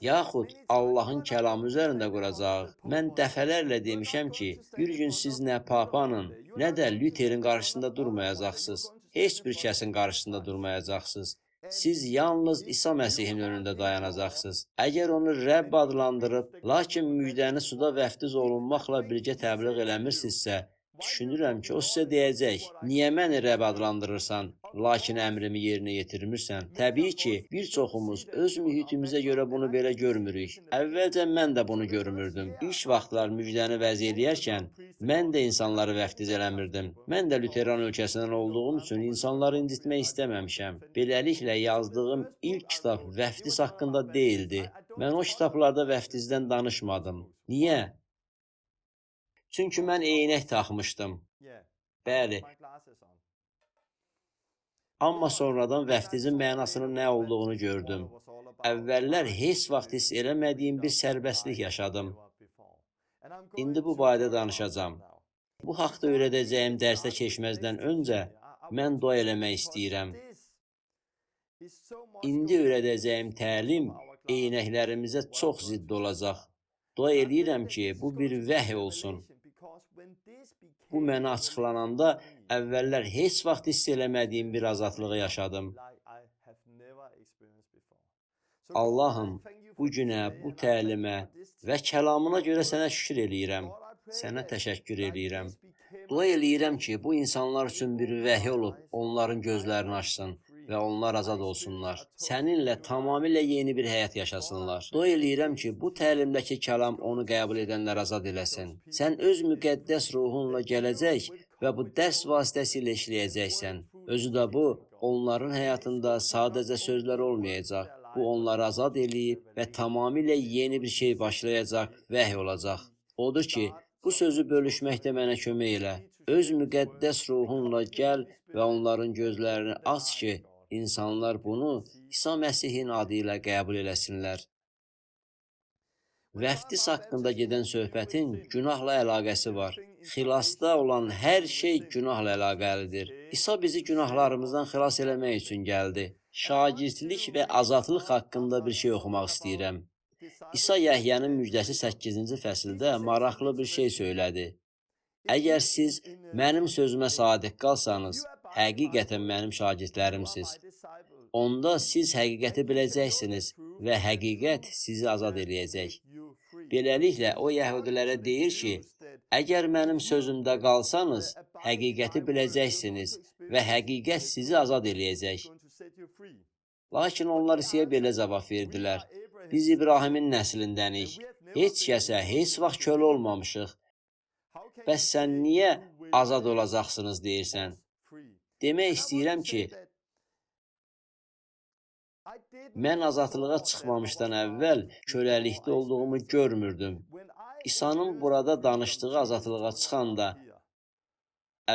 yaxud Allahın kəlamı üzərində quracağıq. Mən dəfələrlə demişəm ki, bir gün siz nə Papanın, nə də Lüterin qarşısında durmayacaqsınız. Heç bir kəsin qarşısında durmayacaqsınız. Siz yalnız İsa Məsihin önündə dayanacaqsınız. Əgər onu Rəbb adlandırıb, lakin müjdəni suda vəftiz olunmaqla birgə təbliğ eləmirsinizsə, düşünürəm ki, o sizə deyəcək, niyə məni Rəbb adlandırırsan, lakin əmrimi yerinə yetirmirsən? Təbii ki, bir çoxumuz öz mühitimizə görə bunu belə görmürük. Əvvəlcə mən də bunu görmürdüm. İlk vaxtlar müjdəni vəz eləyərkən, mən də insanları vəftiz eləmirdim. Mən də Lüteran ölkəsindən olduğum üçün insanları incitmək istəməmişəm. Beləliklə, yazdığım ilk kitab vəftiz haqqında deyildi. Mən o kitablarda vəftizdən danışmadım. Niyə? Çünki mən eynək taxmışdım. Bəli. Amma sonradan vəftizin mənasının nə olduğunu gördüm. Əvvəllər heç vaxt hiss eləmədiyim bir sərbəstlik yaşadım. İndi bu barədə danışacağam. Bu haqda öyrədəcəyim dərsə keçməzdən öncə mən dua eləmək istəyirəm. İndi öyrədəcəyim təlim eynəklərimizə çox zidd olacaq. Dua eləyirəm ki, bu bir vəhy olsun. Bu mənə açıqlananda əvvəllər heç vaxt hiss eləmədiyim bir azadlığı yaşadım. Allahım, bu günə, bu təlimə və kəlamına görə sənə şükür eləyirəm. Sənə təşəkkür eləyirəm. Dua eləyirəm ki, bu insanlar üçün bir vəhy olub, onların gözlərini açsın və onlar azad olsunlar. Səninlə tamamilə yeni bir həyat yaşasınlar. Dua eləyirəm ki, bu təlimdəki kəlam onu qəbul edənlər azad eləsin. Sən öz müqəddəs ruhunla gələcək və bu dərs vasitəsilə işləyəcəksən. Özü də bu, onların həyatında sadəcə sözlər olmayacaq. Bu, onları azad eləyib və tamamilə yeni bir şey başlayacaq, vəhy olacaq. Odur ki, bu sözü bölüşməkdə mənə kömək elə. Öz müqəddəs ruhunla gəl və onların gözlərini aç ki, İnsanlar bunu İsa Məsihin adı ilə qəbul eləsinlər. Vəftiz haqqında gedən söhbətin günahla əlaqəsi var. Xilasda olan hər şey günahla əlaqəlidir. İsa bizi günahlarımızdan xilas eləmək üçün gəldi. Şagirdlik və azadlıq haqqında bir şey oxumaq istəyirəm. İsa Yəhyanın müjdəsi 8-ci fəsildə maraqlı bir şey söylədi. Əgər siz mənim sözümə sadiq qalsanız, həqiqətən mənim şagirdlərimsiz. Onda siz həqiqəti biləcəksiniz və həqiqət sizi azad eləyəcək. Beləliklə, o yəhudilərə deyir ki, əgər mənim sözümdə qalsanız, həqiqəti biləcəksiniz və həqiqət sizi azad eləyəcək. Lakin onlar İsa'ya belə cavab verdilər. Biz İbrahimin nəslindənik. Heç kəsə heç vaxt kölə olmamışıq. Bəs sən niyə azad olacaqsınız deyirsən? Demək istəyirəm ki, mən azadlığa çıxmamışdan əvvəl köləlikdə olduğumu görmürdüm. İsa'nın burada danışdığı azadlığa çıxanda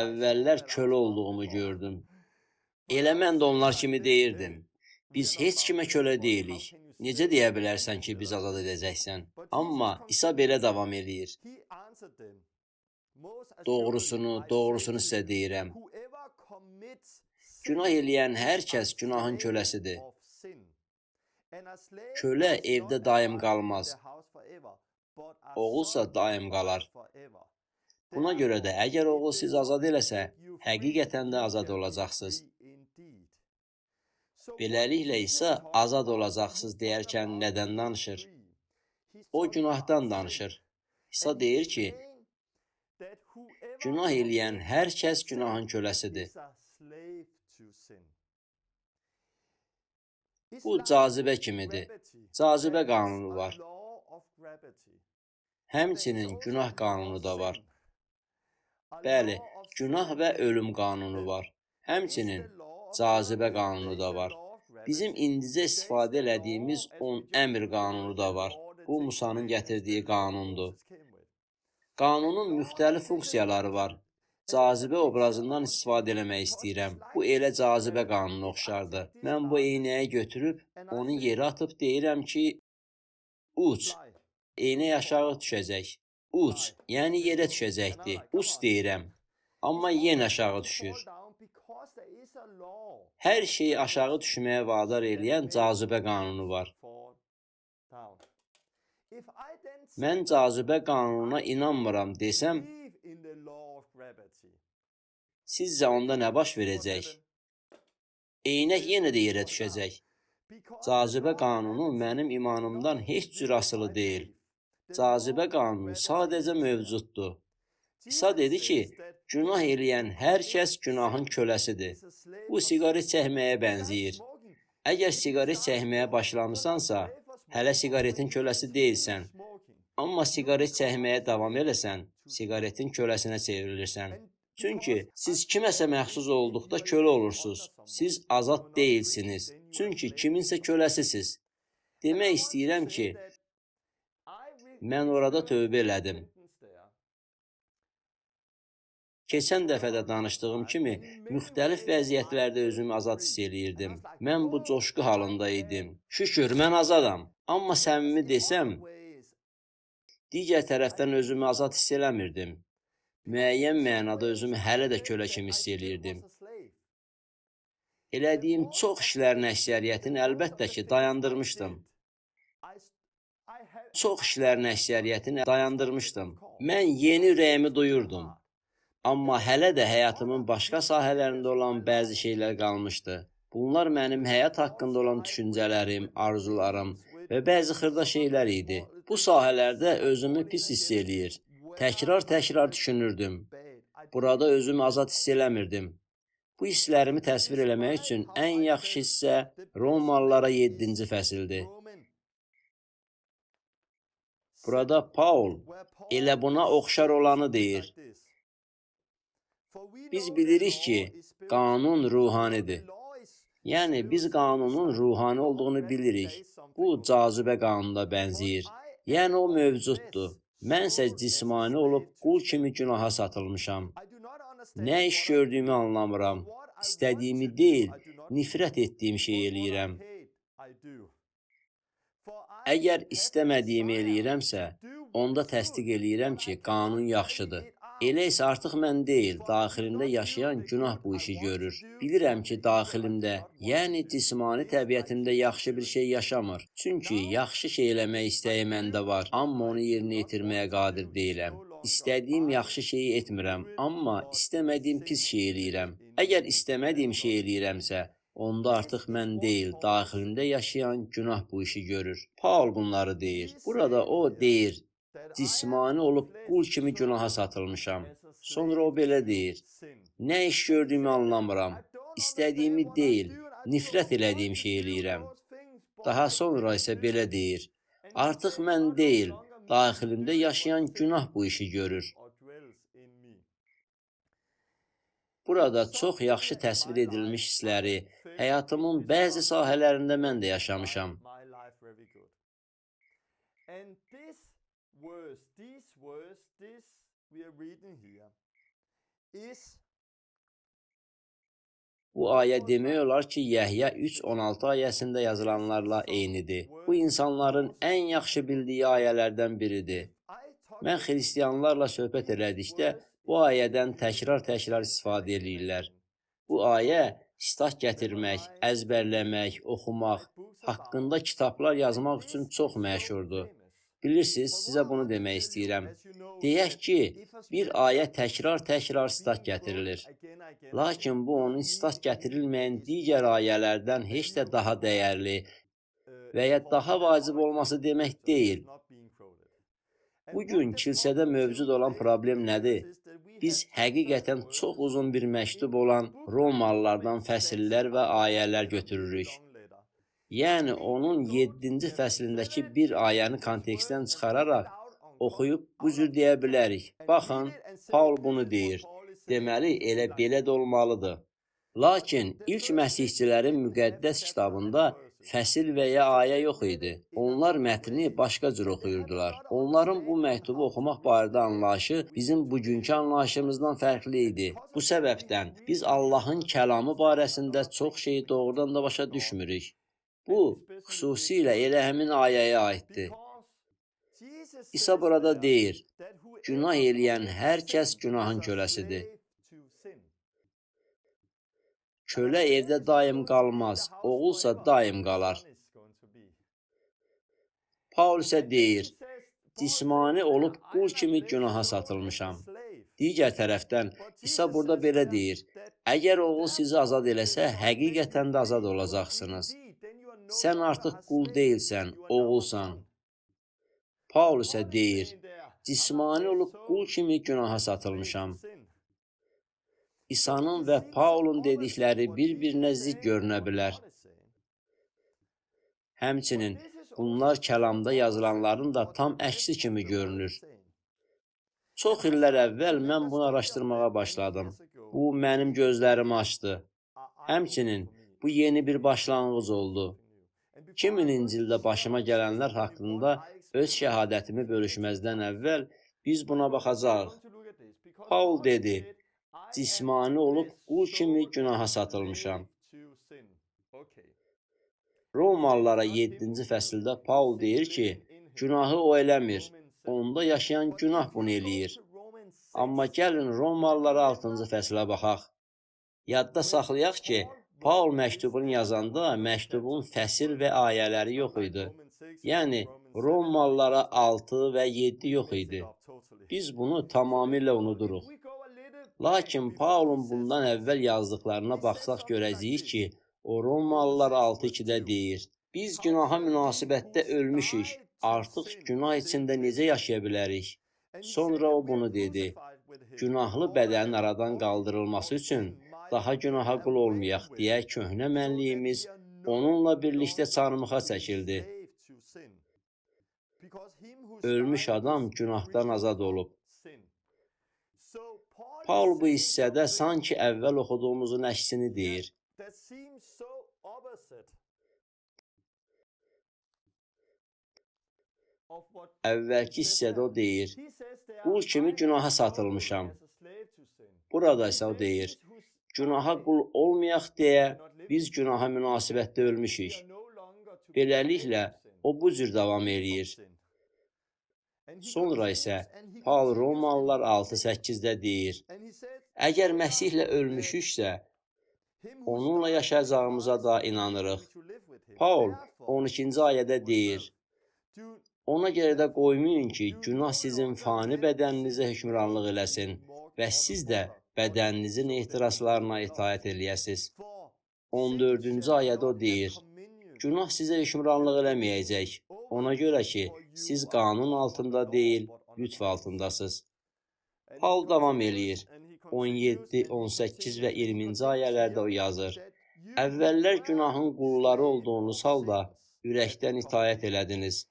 əvvəllər kölə olduğumu gördüm. Elə mən də onlar kimi deyirdim. Biz heç kimə kölə deyilik. Necə deyə bilərsən ki, biz azad edəcəksən? Amma İsa belə davam eləyir. Doğrusunu, doğrusunu sizə deyirəm. Günah eləyən hər kəs günahın köləsidir. Kölə evdə daim qalmaz, oğulsa daim qalar. Buna görə də əgər oğul sizi azad eləsə, həqiqətən də azad olacaqsınız. Beləliklə İsa azad olacaqsınız deyərkən nədən danışır? O günahdan danışır. İsa deyir ki, günah eləyən hər kəs günahın köləsidir. Bu cazibə kimidir. Cazibə qanunu var. Həmçinin günah qanunu da var. Bəli, günah və ölüm qanunu var. Həmçinin cazibə qanunu da var. Bizim indicə istifadə elədiyimiz 10 əmr qanunu da var. Bu, Musanın gətirdiyi qanundur. Qanunun müxtəlif funksiyaları var. Cazibə obrazından istifadə eləmək istəyirəm. Bu elə cazibə qanunu oxşardır. Mən bu eynəyi götürüb, onu yerə atıb deyirəm ki, uç, eynək aşağı düşəcək. Uç, yəni yerə düşəcəkdir. Uç deyirəm, amma yenə aşağı düşür. Hər şeyi aşağı düşməyə vadar eləyən cazibə qanunu var. Mən cazibə qanununa inanmıram desəm, sizcə onda nə baş verəcək? Eynək yenə də yerə düşəcək. Cazibə qanunu mənim imanımdan heç cür asılı deyil. Cazibə qanunu sadəcə mövcuddur. İsa dedi ki, günah eləyən hər kəs günahın köləsidir. Bu, siqaret çəkməyə bənzəyir. Əgər siqaret çəkməyə başlamısansa, hələ siqaretin köləsi deyilsən. Amma siqaret çəkməyə davam eləsən, siqaretin köləsinə çevrilirsən. Çünki siz kiməsə məxsus olduqda kölə olursunuz. Siz azad deyilsiniz. Çünki kiminsə köləsisiz. Demək istəyirəm ki, mən orada tövbə elədim. Keçən dəfə də danışdığım kimi, müxtəlif vəziyyətlərdə özümü azad hiss eləyirdim. Mən bu coşqu halında idim. Şükür, mən azadam. Amma səmimi desəm, digər tərəfdən özümü azad hiss eləmirdim. Müəyyən mənada özümü hələ də kölə kimi hiss eləyirdim. Elədiyim çox işlərin əksəriyyətini əlbəttə ki, dayandırmışdım. Çox işlərin əksəriyyətini dayandırmışdım. Mən yeni ürəyimi duyurdum. Amma hələ də həyatımın başqa sahələrində olan bəzi şeylər qalmışdı. Bunlar mənim həyat haqqında olan düşüncələrim, arzularım və bəzi xırda şeylər idi. Bu sahələrdə özümü pis hiss eləyir. Təkrar-təkrar düşünürdüm. Burada özümü azad hiss eləmirdim. Bu hisslərimi təsvir eləmək üçün ən yaxşı hissə Romalılara 7-ci fəsildir. Burada Paul elə buna oxşar olanı deyir. Biz bilirik ki, qanun ruhanidir. Yəni, biz qanunun ruhani olduğunu bilirik. Bu, cazibə qanununa bənzəyir. Yəni, o mövcuddur. Mənsə cismani olub qul kimi günaha satılmışam. Nə iş gördüyümü anlamıram. İstədiyimi deyil, nifrət etdiyim şeyi eləyirəm. Əgər istəmədiyimi eləyirəmsə, onda təsdiq eləyirəm ki, qanun yaxşıdır. Elə isə artıq mən deyil, daxilimdə yaşayan günah bu işi görür. Bilirəm ki, daxilimdə, yəni cismani təbiətimdə yaxşı bir şey yaşamır. Çünki yaxşı şey eləmək istəyi məndə var, amma onu yerinə yetirməyə qadir deyiləm. İstədiyim yaxşı şeyi etmirəm, amma istəmədiyim pis şey eləyirəm. Əgər istəmədiyim şey eləyirəmsə, onda artıq mən deyil, daxilimdə yaşayan günah bu işi görür. Paul bunları deyir. Burada o deyir, cismani olub qul kimi günaha satılmışam. Sonra o belə deyir, nə iş gördüyümü anlamıram, istədiyimi deyil, nifrət elədiyim şey eləyirəm. Daha sonra isə belə deyir, artıq mən deyil, daxilimdə yaşayan günah bu işi görür. Burada çox yaxşı təsvir edilmiş hissləri həyatımın bəzi sahələrində mən də yaşamışam. Bu ayə demək olar ki, Yəhya 3:16 ayəsində yazılanlarla eynidir. Bu insanların ən yaxşı bildiyi ayələrdən biridir. Mən xristianlarla söhbət elədikdə bu ayədən təkrar-təkrar istifadə eləyirlər. Bu ayə sitat gətirmək, əzbərləmək, oxumaq, haqqında kitablar yazmaq üçün çox məşhurdur. Bilirsiniz, sizə bunu demək istəyirəm. Deyək ki, bir ayə təkrar-təkrar sitat gətirilir. Lakin bu, onun sitat gətirilməyən digər ayələrdən heç də daha dəyərli və ya daha vacib olması demək deyil. Bugün kilsədə mövcud olan problem nədir? Biz həqiqətən çox uzun bir məktub olan Romalılardan fəsillər və ayələr götürürük. Yəni, onun 7-ci fəslindəki bir ayəni kontekstdən çıxararaq oxuyub bu cür deyə bilərik. Baxın, Paul bunu deyir. Deməli, elə belə də olmalıdır. Lakin ilk məsihçilərin müqəddəs kitabında fəsil və ya ayə yox idi. Onlar mətni başqa cür oxuyurdular. Onların bu məktubu oxumaq barədə anlayışı bizim bugünkü anlayışımızdan fərqli idi. Bu səbəbdən biz Allahın kəlamı barəsində çox şeyi doğrudan da başa düşmürük. Bu, xüsusilə elə həmin ayəyə aiddir. İsa burada deyir, günah eləyən hər kəs günahın köləsidir. Kölə evdə daim qalmaz, oğulsa daim qalar. Paul isə deyir, cismani olub qul kimi günaha satılmışam. Digər tərəfdən, İsa burada belə deyir, əgər oğul sizi azad eləsə, həqiqətən də azad olacaqsınız. Sən artıq qul deyilsən, oğulsan. Paul isə deyir, cismani olub qul kimi günaha satılmışam. İsa'nın və Paulun dedikləri bir-birinə zidd görünə bilər. Həmçinin, bunlar kəlamda yazılanların da tam əksi kimi görünür. Çox illər əvvəl mən bunu araşdırmağa başladım. Bu, mənim gözlərimi açdı. Həmçinin, bu yeni bir başlanğıc oldu. 2000-ci ildə başıma gələnlər haqqında öz şəhadətimi bölüşməzdən əvvəl biz buna baxacağıq. Paul dedi, cismani olub qul kimi günaha satılmışam. Romalılara 7-ci fəsildə Paul deyir ki, günahı o eləmir, onda yaşayan günah bunu eləyir. Amma gəlin Romalılara 6-cı fəsilə baxaq. Yadda saxlayaq ki, Paul məktubunu yazanda məktubun fəsil və ayələri yox idi. Yəni, Romalılara 6 və 7 yox idi. Biz bunu tamamilə unuduruq. Lakin Paulun bundan əvvəl yazdıqlarına baxsaq görəcəyik ki, o Romalılara 6:2-də deyir, biz günaha münasibətdə ölmüşük, artıq günah içində necə yaşaya bilərik? Sonra o bunu dedi, günahlı bədənin aradan qaldırılması üçün daha günaha qul olmayaq deyə köhnə mənliyimiz onunla birlikdə çarmıxa çəkildi. Ölmüş adam günahdan azad olub. Paul bu hissədə sanki əvvəl oxuduğumuzun əksini deyir. Əvvəlki hissədə o deyir, qul kimi günaha satılmışam. Burada isə o deyir, Günaha qul olmayaq deyə biz günaha münasibətdə ölmüşük. Beləliklə, o bu cür davam eləyir. Sonra isə Paul Romalılar 6:8-də deyir, əgər Məsihlə ölmüşüksə, onunla yaşayacağımıza da inanırıq. Paul 12-ci ayədə deyir, ona görə də qoymayın ki, günah sizin fani bədəninizə hökmranlıq eləsin və siz də bədəninizin ehtiraslarına itaət eləyəsiz. 14-cü ayədə o deyir, günah sizə hökmranlıq eləməyəcək, ona görə ki, siz qanun altında deyil, lütf altındasınız. Paul davam eləyir. 17, 18 və 20-ci ayələrdə o yazır, əvvəllər günahın qulları olduğunuz halda ürəkdən itaət elədiniz.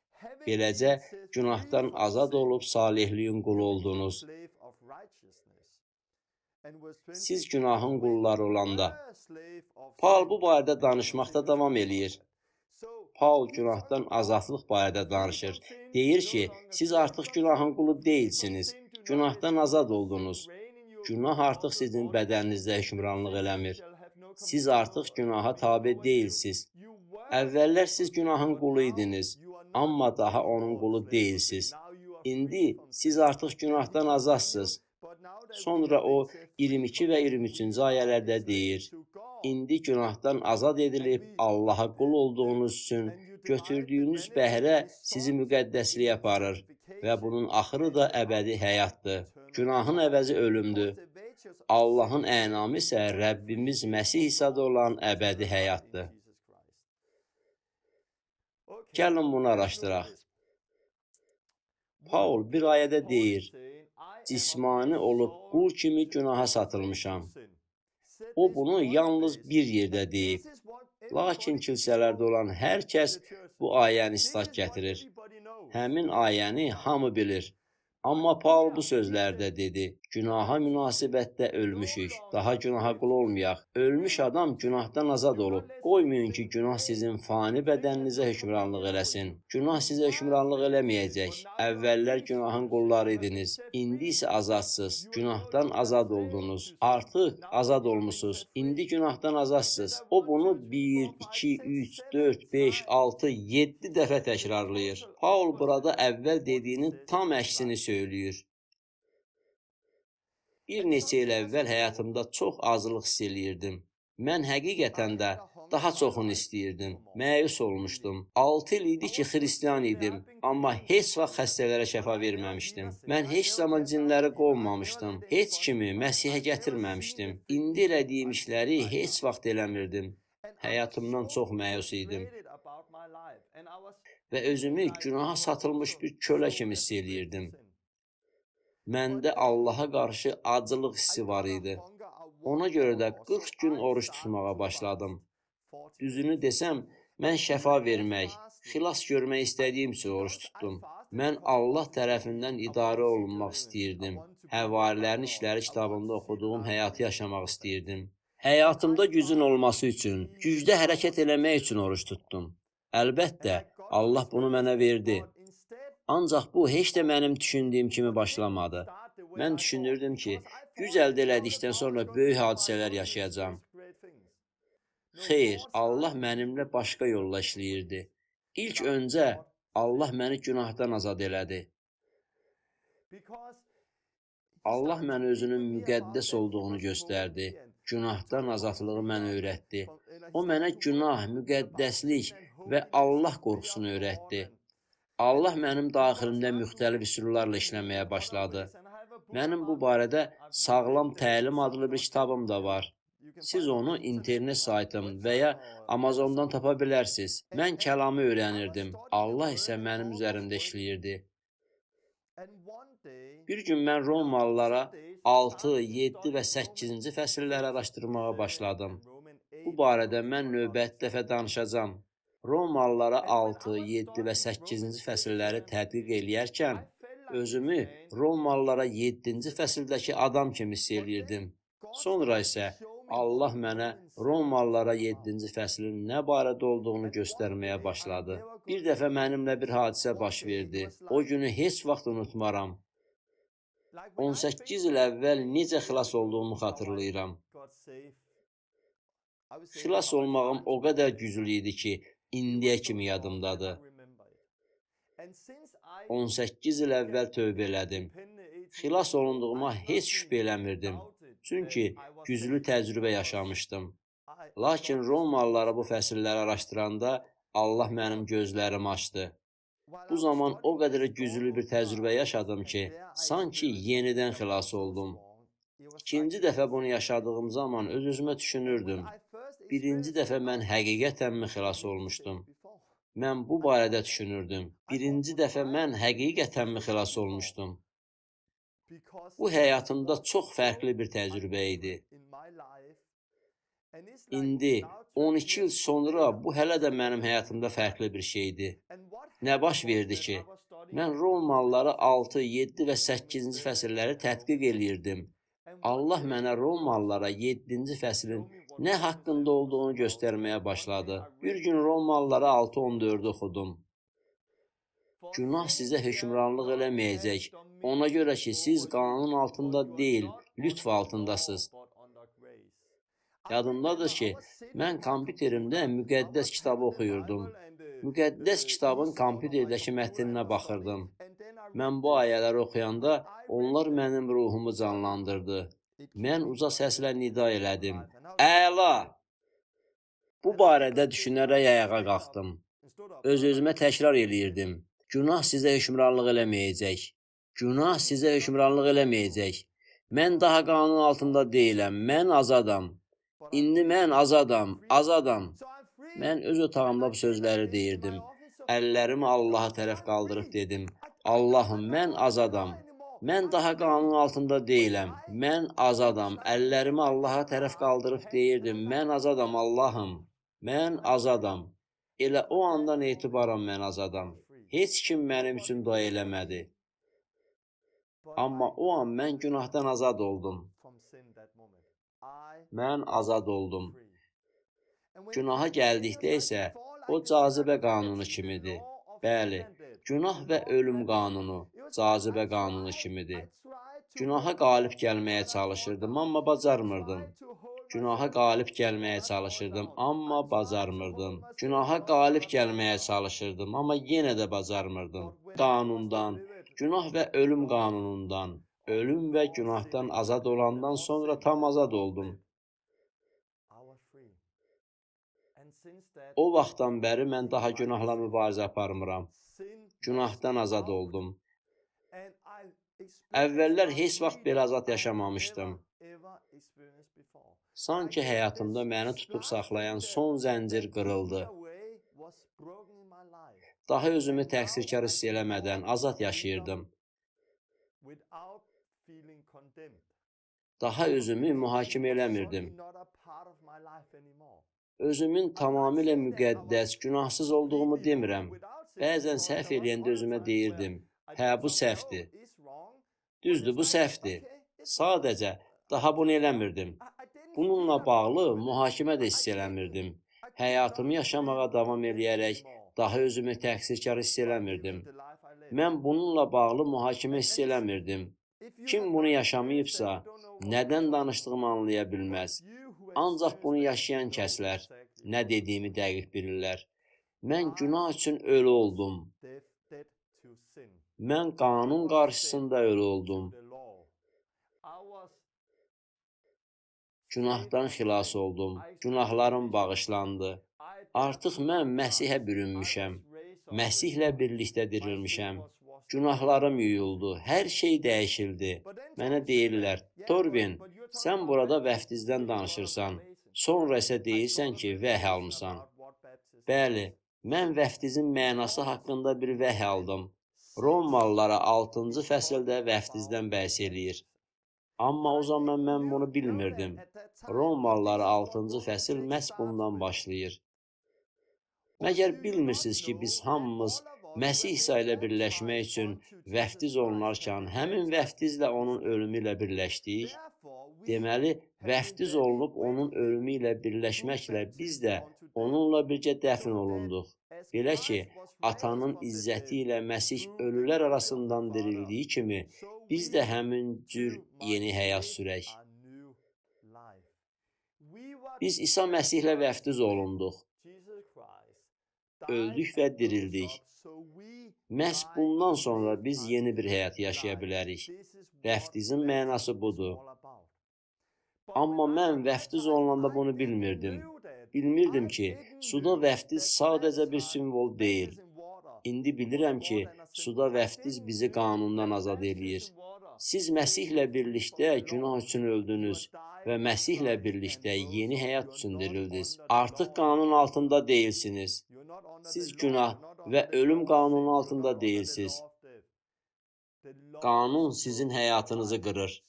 Beləcə, günahdan azad olub salihliyin qulu oldunuz. Siz günahın qulları olanda. Paul bu barədə danışmaqda davam eləyir. Paul günahdan azadlıq barədə danışır. Deyir ki, siz artıq günahın qulu deyilsiniz. Günahdan azad oldunuz. Günah artıq sizin bədəninizdə hökmranlıq eləmir. Siz artıq günaha tabe deyilsiniz. Əvvəllər siz günahın qulu idiniz, amma daha onun qulu deyilsiniz. İndi siz artıq günahdan azadsınız. Sonra o 22 və 23-cü ayələrdə deyir, İndi günahdan azad edilib Allaha qul olduğunuz üçün götürdüyünüz bəhrə sizi müqəddəsliyə aparır və bunun axırı da əbədi həyatdır. Günahın əvəzi ölümdür. Allahın ənamı isə Rəbbimiz Məsih İsa'da olan əbədi həyatdır. Gəlin bunu araşdıraq. Paul bir ayədə deyir, cismani olub qul kimi günaha satılmışam. O bunu yalnız bir yerdə deyib. Lakin kilsələrdə olan hər kəs bu ayəni istat gətirir. Həmin ayəni hamı bilir. Amma Paul bu sözlərdə dedi, günaha münasibətdə ölmüşük, daha günaha qul olmayaq. Ölmüş adam günahdan azad olub. Qoymayın ki, günah sizin fani bədəninizə hökmranlıq eləsin. Günah sizə hökmranlıq eləməyəcək. Əvvəllər günahın qulları idiniz, indi isə azadsınız. Günahdan azad oldunuz. Artıq azad olmusunuz. İndi günahdan azadsınız. O bunu 1, 2, 3, 4, 5, 6, 7 dəfə təkrarlayır. Paul burada əvvəl dediyinin tam əksini söyləyir. Bir neçə il əvvəl həyatımda çox azlıq hiss eləyirdim. Mən həqiqətən də daha çoxunu istəyirdim. Məyus olmuşdum. 6 il idi ki, xristian idim, amma heç vaxt xəstələrə şəfa verməmişdim. Mən heç zaman cinləri qovmamışdım. Heç kimi Məsihə gətirməmişdim. İndi elədiyim işləri heç vaxt eləmirdim. Həyatımdan çox məyus idim və özümü günaha satılmış bir kölə kimi hiss eləyirdim. Məndə Allaha qarşı acılıq hissi var idi. Ona görə də 40 gün oruç tutmağa başladım. Düzünü desəm, mən şəfa vermək, xilas görmək istədiyim üçün oruç tutdum. Mən Allah tərəfindən idarə olunmaq istəyirdim. Həvarilərin İşləri kitabında oxuduğum həyatı yaşamaq istəyirdim. Həyatımda gücün olması üçün, gücdə hərəkət eləmək üçün oruç tutdum. Əlbəttə, Allah bunu mənə verdi. Ancaq bu heç də mənim düşündüyüm kimi başlamadı. Mən düşünürdüm ki, güc əldə elədikdən sonra böyük hadisələr yaşayacağam. Xeyr, Allah mənimlə başqa yolla işləyirdi. İlk öncə Allah məni günahdan azad elədi. Allah mənə özünün müqəddəs olduğunu göstərdi. Günahdan azadlığı mənə öyrətdi. O mənə günah, müqəddəslik və Allah qorxusunu öyrətdi. Allah mənim daxilimdə müxtəlif üsullarla işləməyə başladı. Mənim bu barədə Sağlam Təlim adlı bir kitabım da var. Siz onu internet saytım və ya Amazondan tapa bilərsiniz. Mən kəlamı öyrənirdim. Allah isə mənim üzərimdə işləyirdi. Bir gün mən Romalılara 6, 7 və 8-ci fəsilləri araşdırmağa başladım. Bu barədə mən növbəti dəfə danışacağam. Romalılara 6, 7 və 8-ci fəsilləri tədqiq eləyərkən özümü Romalılara 7-ci fəsildəki adam kimi hiss eləyirdim. Sonra isə Allah mənə Romalılara 7-ci fəslin nə barədə olduğunu göstərməyə başladı. Bir dəfə mənimlə bir hadisə baş verdi. O günü heç vaxt unutmaram. 18 il əvvəl necə xilas olduğumu xatırlayıram. Xilas olmağım o qədər güclü idi ki, indiyə kimi yadımdadır. 18 il əvvəl tövbə elədim. Xilas olunduğuma heç şübhə eləmirdim. Çünki güclü təcrübə yaşamışdım. Lakin Romalılara bu fəsilləri araşdıranda Allah mənim gözlərimi açdı. Bu zaman o qədər güclü bir təcrübə yaşadım ki, sanki yenidən xilas oldum. İkinci dəfə bunu yaşadığım zaman öz-özümə düşünürdüm. Birinci dəfə mən həqiqətənmi xilas olmuşdum? Mən bu barədə düşünürdüm. Birinci dəfə mən həqiqətənmi xilas olmuşdum? Bu həyatımda çox fərqli bir təcrübə idi. İndi 12 il sonra bu hələ də mənim həyatımda fərqli bir şeydir. Nə baş verdi ki, mən Romalıları 6, 7 və 8-ci fəsilləri tədqiq eləyirdim. Allah mənə Romalılara 7-ci fəslin nə haqqında olduğunu göstərməyə başladı. Bir gün Romalılara 6:14-ü oxudum. Günah sizə hökmranlıq eləməyəcək. Ona görə ki, siz qanun altında deyil, lütf altındasınız. Yadımdadır ki, mən kompüterimdə müqəddəs kitabı oxuyurdum. Müqəddəs kitabın kompüterdəki mətninə baxırdım. Mən bu ayələri oxuyanda onlar mənim ruhumu canlandırdı. Mən uca səslə nida elədim. Əla! Bu barədə düşünərək ayağa qalxdım. Öz-özümə təkrar eləyirdim. Günah sizə hökmranlıq eləməyəcək. Günah sizə hökmranlıq eləməyəcək. Mən daha qanun altında deyiləm. Mən azadam. İndi mən azadam, azadam. Mən öz otağımda bu sözləri deyirdim. Əllərimi Allaha tərəf qaldırıb dedim: Allahım, mən azadam. Mən daha qanun altında deyiləm. Mən azadam. Əllərimi Allaha tərəf qaldırıb deyirdim: Mən azadam, Allahım. Mən azadam. Elə o andan etibarən mən azadam. Heç kim mənim üçün dua eləmədi. Amma o an mən günahdan azad oldum. Mən azad oldum. Günaha gəldikdə isə o cazibə qanunu kimidir. Bəli, günah və ölüm qanunu cazibə qanunu kimidir. Günaha qalib gəlməyə çalışırdım, amma bacarmırdım. Günaha qalib gəlməyə çalışırdım, amma bacarmırdım. Günaha qalib gəlməyə çalışırdım, amma yenə də bacarmırdım. Qanundan, günah və ölüm qanunundan, ölüm və günahdan azad olandan sonra tam azad oldum. O vaxtdan bəri mən daha günahla mübarizə aparmıram. Günahdan azad oldum. Əvvəllər heç vaxt belə azad yaşamamışdım. Sanki həyatımda məni tutub saxlayan son zəncir qırıldı. Daha özümü təqsirkar hiss eləmədən azad yaşayırdım. Daha özümü mühakimə eləmirdim. Özümün tamamilə müqəddəs, günahsız olduğumu demirəm. Bəzən səhv eləyəndə özümə deyirdim, hə, bu səhvdir. Düzdür, bu səhvdir. Sadəcə, daha bunu eləmirdim. Bununla bağlı mühakimə də hiss eləmirdim. Həyatımı yaşamağa davam eləyərək daha özümü təqsirkar hiss eləmirdim. Mən bununla bağlı mühakimə hiss eləmirdim. Kim bunu yaşamayıbsa, nədən danışdığımı anlaya bilməz. Ancaq bunu yaşayan kəslər nə dediyimi dəqiq bilirlər. Mən günah üçün ölü oldum. Mən qanun qarşısında ölü oldum. Günahdan xilas oldum. Günahlarım bağışlandı. Artıq mən Məsihə bürünmüşəm. Məsihlə birlikdə dirilmişəm. Günahlarım yuyuldu. Hər şey dəyişildi. Mənə deyirlər, Torben, sən burada vəftizdən danışırsan. Sonra isə deyirsən ki, vəhy almısan. Bəli, mən vəftizin mənası haqqında bir vəhy aldım. Romalılara 6-cı fəsildə vəftizdən bəhs eləyir. Amma o zaman mən bunu bilmirdim. Romalılara 6-cı fəsil məhz bundan başlayır. Məgər bilmirsiniz ki, biz hamımız Məsih İsa ilə birləşmək üçün vəftiz olunarkən, həmin vəftizlə onun ölümü ilə birləşdik? Deməli, vəftiz olunub onun ölümü ilə birləşməklə biz də onunla birgə dəfn olunduq. Belə ki, atanın izzəti ilə Məsih ölülər arasından dirildiyi kimi, biz də həmin cür yeni həyat sürək. Biz İsa Məsihlə vəftiz olunduq, öldük və dirildik. Məhz bundan sonra biz yeni bir həyat yaşaya bilərik. Vəftizin mənası budur. Amma mən vəftiz olunanda bunu bilmirdim. Bilmirdim ki, suda vəftiz sadəcə bir simvol deyil. İndi bilirəm ki, suda vəftiz bizi qanundan azad eləyir. Siz Məsihlə birlikdə günah üçün öldünüz və Məsihlə birlikdə yeni həyat üçün dirildiniz. Artıq qanun altında deyilsiniz. Siz günah və ölüm qanunu altında deyilsiniz. Qanun sizin həyatınızı qırır.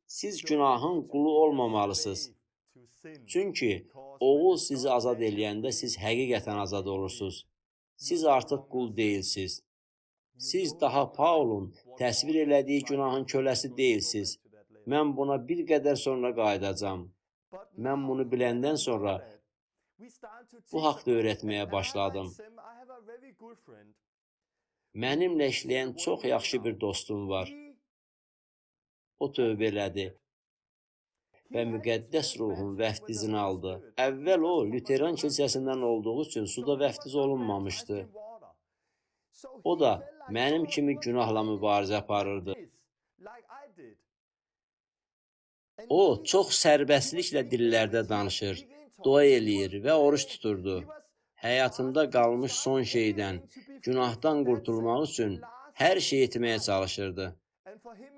Siz günahın qulu olmamalısınız. Çünki oğul sizi azad eləyəndə siz həqiqətən azad olursunuz. Siz artıq qul deyilsiniz. Siz daha Paulun təsvir elədiyi günahın köləsi deyilsiniz. Mən buna bir qədər sonra qayıdacağam. Mən bunu biləndən sonra bu haqda öyrətməyə başladım. Mənimlə işləyən çox yaxşı bir dostum var. O tövbə elədi və müqəddəs ruhun vəftizini aldı. Əvvəl o, Lüteran kilsəsindən olduğu üçün suda vəftiz olunmamışdı. O da mənim kimi günahla mübarizə aparırdı. O, çox sərbəstliklə dillərdə danışır, dua eləyir və oruç tuturdu. Həyatında qalmış son şeydən, günahdan qurtulmaq üçün hər şey etməyə çalışırdı.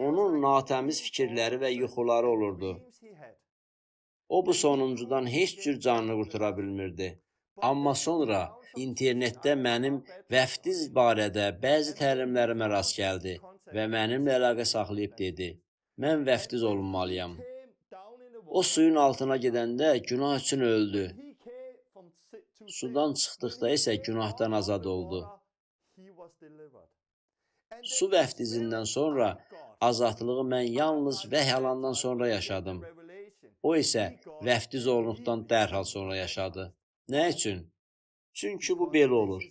Onun natəmiz fikirləri və yuxuları olurdu. O, bu sonuncudan heç cür canını qurtara bilmirdi. Amma sonra internetdə mənim vəftiz barədə bəzi təlimlərimə rast gəldi və mənimlə əlaqə saxlayıb dedi, mən vəftiz olunmalıyam. O, suyun altına gedəndə günah üçün öldü. Sudan çıxdıqda isə günahdan azad oldu. Su vəftizindən sonra azadlığı mən yalnız vəhy alandan sonra yaşadım. O isə vəftiz olunduqdan dərhal sonra yaşadı. Nə üçün? Çünki bu belə olur.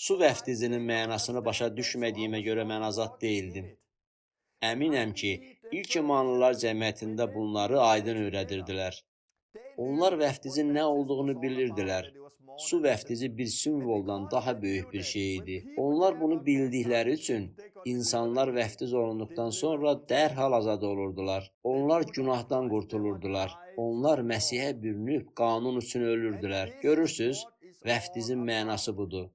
Su vəftizinin mənasını başa düşmədiyimə görə mən azad deyildim. Əminəm ki, ilk imanlılar cəmiyyətində bunları aydın öyrədirdilər. Onlar vəftizin nə olduğunu bilirdilər. Su vəftizi bir simvoldan daha böyük bir şey idi. Onlar bunu bildikləri üçün insanlar vəftiz olunduqdan sonra dərhal azad olurdular. Onlar günahdan qurtulurdular. Onlar Məsihə bürünüb qanun üçün ölürdülər. Görürsüz, vəftizin mənası budur.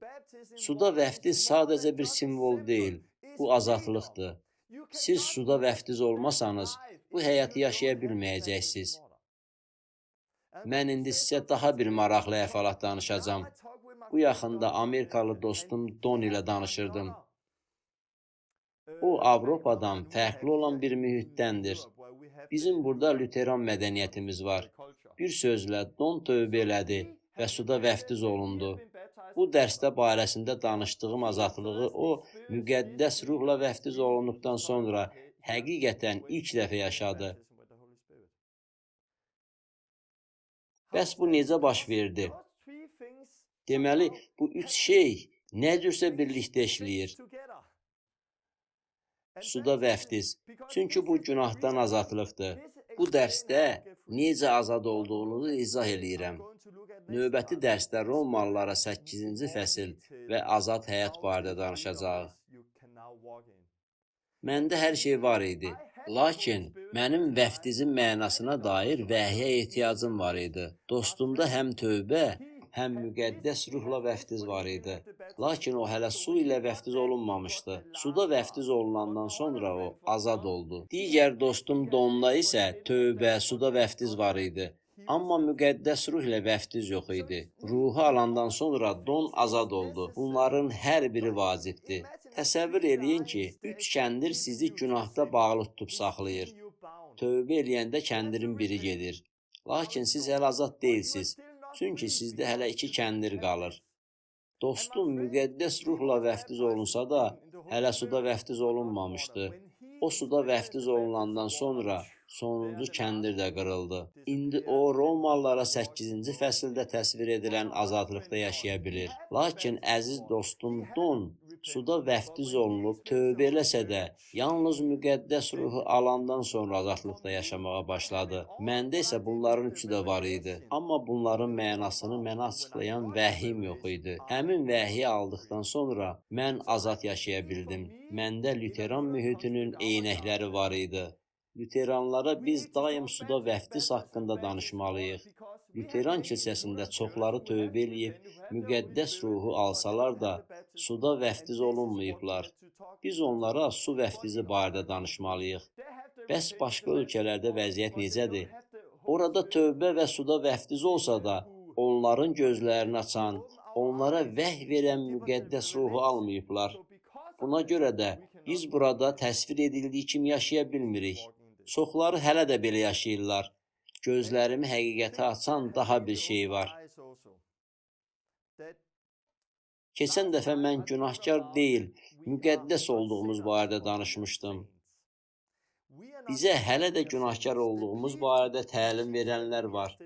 Suda vəftiz sadəcə bir simvol deyil, bu azadlıqdır. Siz suda vəftiz olmasanız, bu həyatı yaşaya bilməyəcəksiniz. Mən indi sizə daha bir maraqlı əhvalat danışacağam. Bu yaxında Amerikalı dostum Don ilə danışırdım. O, Avropadan fərqli olan bir mühitdəndir. Bizim burada Lüteran mədəniyyətimiz var. Bir sözlə, Don tövbə elədi və suda vəftiz olundu. Bu dərsdə barəsində danışdığım azadlığı o, müqəddəs ruhla vəftiz olunduqdan sonra həqiqətən ilk dəfə yaşadı. Bəs bu necə baş verdi? Deməli, bu üç şey nə cürsə birlikdə işləyir. Suda vəftiz, çünki bu günahdan azadlıqdır. Bu dərsdə necə azad olduğunuzu izah eləyirəm. Növbəti dərsdə Romalılara 8-ci fəsil və azad həyat barədə danışacağıq. Məndə hər şey var idi. Lakin mənim vəftizin mənasına dair vəhyə ehtiyacım var idi. Dostumda həm tövbə, həm müqəddəs ruhla vəftiz var idi. Lakin o hələ su ilə vəftiz olunmamışdı. Suda vəftiz olunandan sonra o azad oldu. Digər dostum Donda isə tövbə, suda vəftiz var idi. Amma müqəddəs ruh ilə vəftiz yox idi. Ruhu alandan sonra Don azad oldu. Bunların hər biri vacibdir. Təsəvvür eləyin ki, üç kəndir sizi günahda bağlı tutub saxlayır. Tövbə eləyəndə kəndirin biri gedir. Lakin siz hələ azad deyilsiniz. Çünki sizdə hələ iki kəndir qalır. Dostum müqəddəs ruhla vəftiz olunsa da, hələ suda vəftiz olunmamışdı. O suda vəftiz olunandan sonra sonuncu kəndir də qırıldı. İndi o, Romalılara 8-ci fəsildə təsvir edilən azadlıqda yaşaya bilir. Lakin əziz dostum Don Suda vəftiz olunub, tövbə eləsə də, yalnız müqəddəs ruhu alandan sonra azadlıqda yaşamağa başladı. Məndə isə bunların üçü də var idi. Amma bunların mənasını mənə açıqlayan vəhim yox idi. Həmin vəhi aldıqdan sonra mən azad yaşaya bildim. Məndə Lüteran mühitinin eynəkləri var idi. Lüteranlara biz daim suda vəftiz haqqında danışmalıyıq. Lüteran kilsəsində çoxları tövbə eləyib, müqəddəs ruhu alsalar da, suda vəftiz olunmayıblar. Biz onlara su vəftizi barədə danışmalıyıq. Bəs başqa ölkələrdə vəziyyət necədir? Orada tövbə və suda vəftiz olsa da, onların gözlərini açan, onlara vəhy verən müqəddəs ruhu almayıblar. Buna görə də biz burada təsvir edildiyi kimi yaşaya bilmirik. Çoxları hələ də belə yaşayırlar. Gözlərimi həqiqətə açan daha bir şey var. Keçən dəfə mən günahkar deyil, müqəddəs olduğumuz barədə danışmışdım. Bizə hələ də günahkar olduğumuz barədə təlim verənlər var.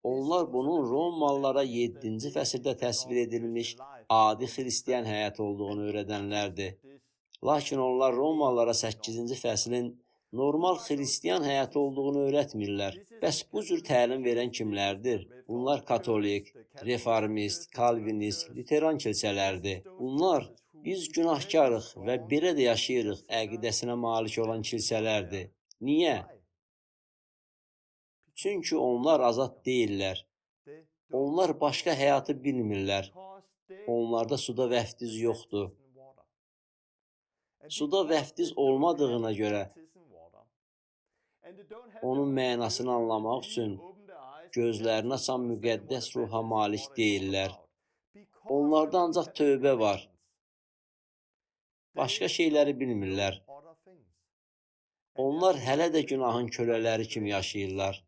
Onlar bunun Romalılara 7-ci fəsildə təsvir edilmiş adi xristian həyatı olduğunu öyrədənlərdir. Lakin onlar Romalılara 8-ci fəslin normal xristian həyatı olduğunu öyrətmirlər. Bəs bu cür təlim verən kimlərdir? Bunlar katolik, reformist, kalvinist, lüteran kilsələrdir. Bunlar biz günahkarıq və belə də yaşayırıq əqidəsinə malik olan kilsələrdir. Niyə? Çünki onlar azad deyillər. Onlar başqa həyatı bilmirlər. Onlarda suda vəftiz yoxdur. Suda vəftiz olmadığına görə onun mənasını anlamaq üçün gözlərini açan müqəddəs ruha malik deyillər. Onlarda ancaq tövbə var. Başqa şeyləri bilmirlər. Onlar hələ də günahın kölələri kimi yaşayırlar.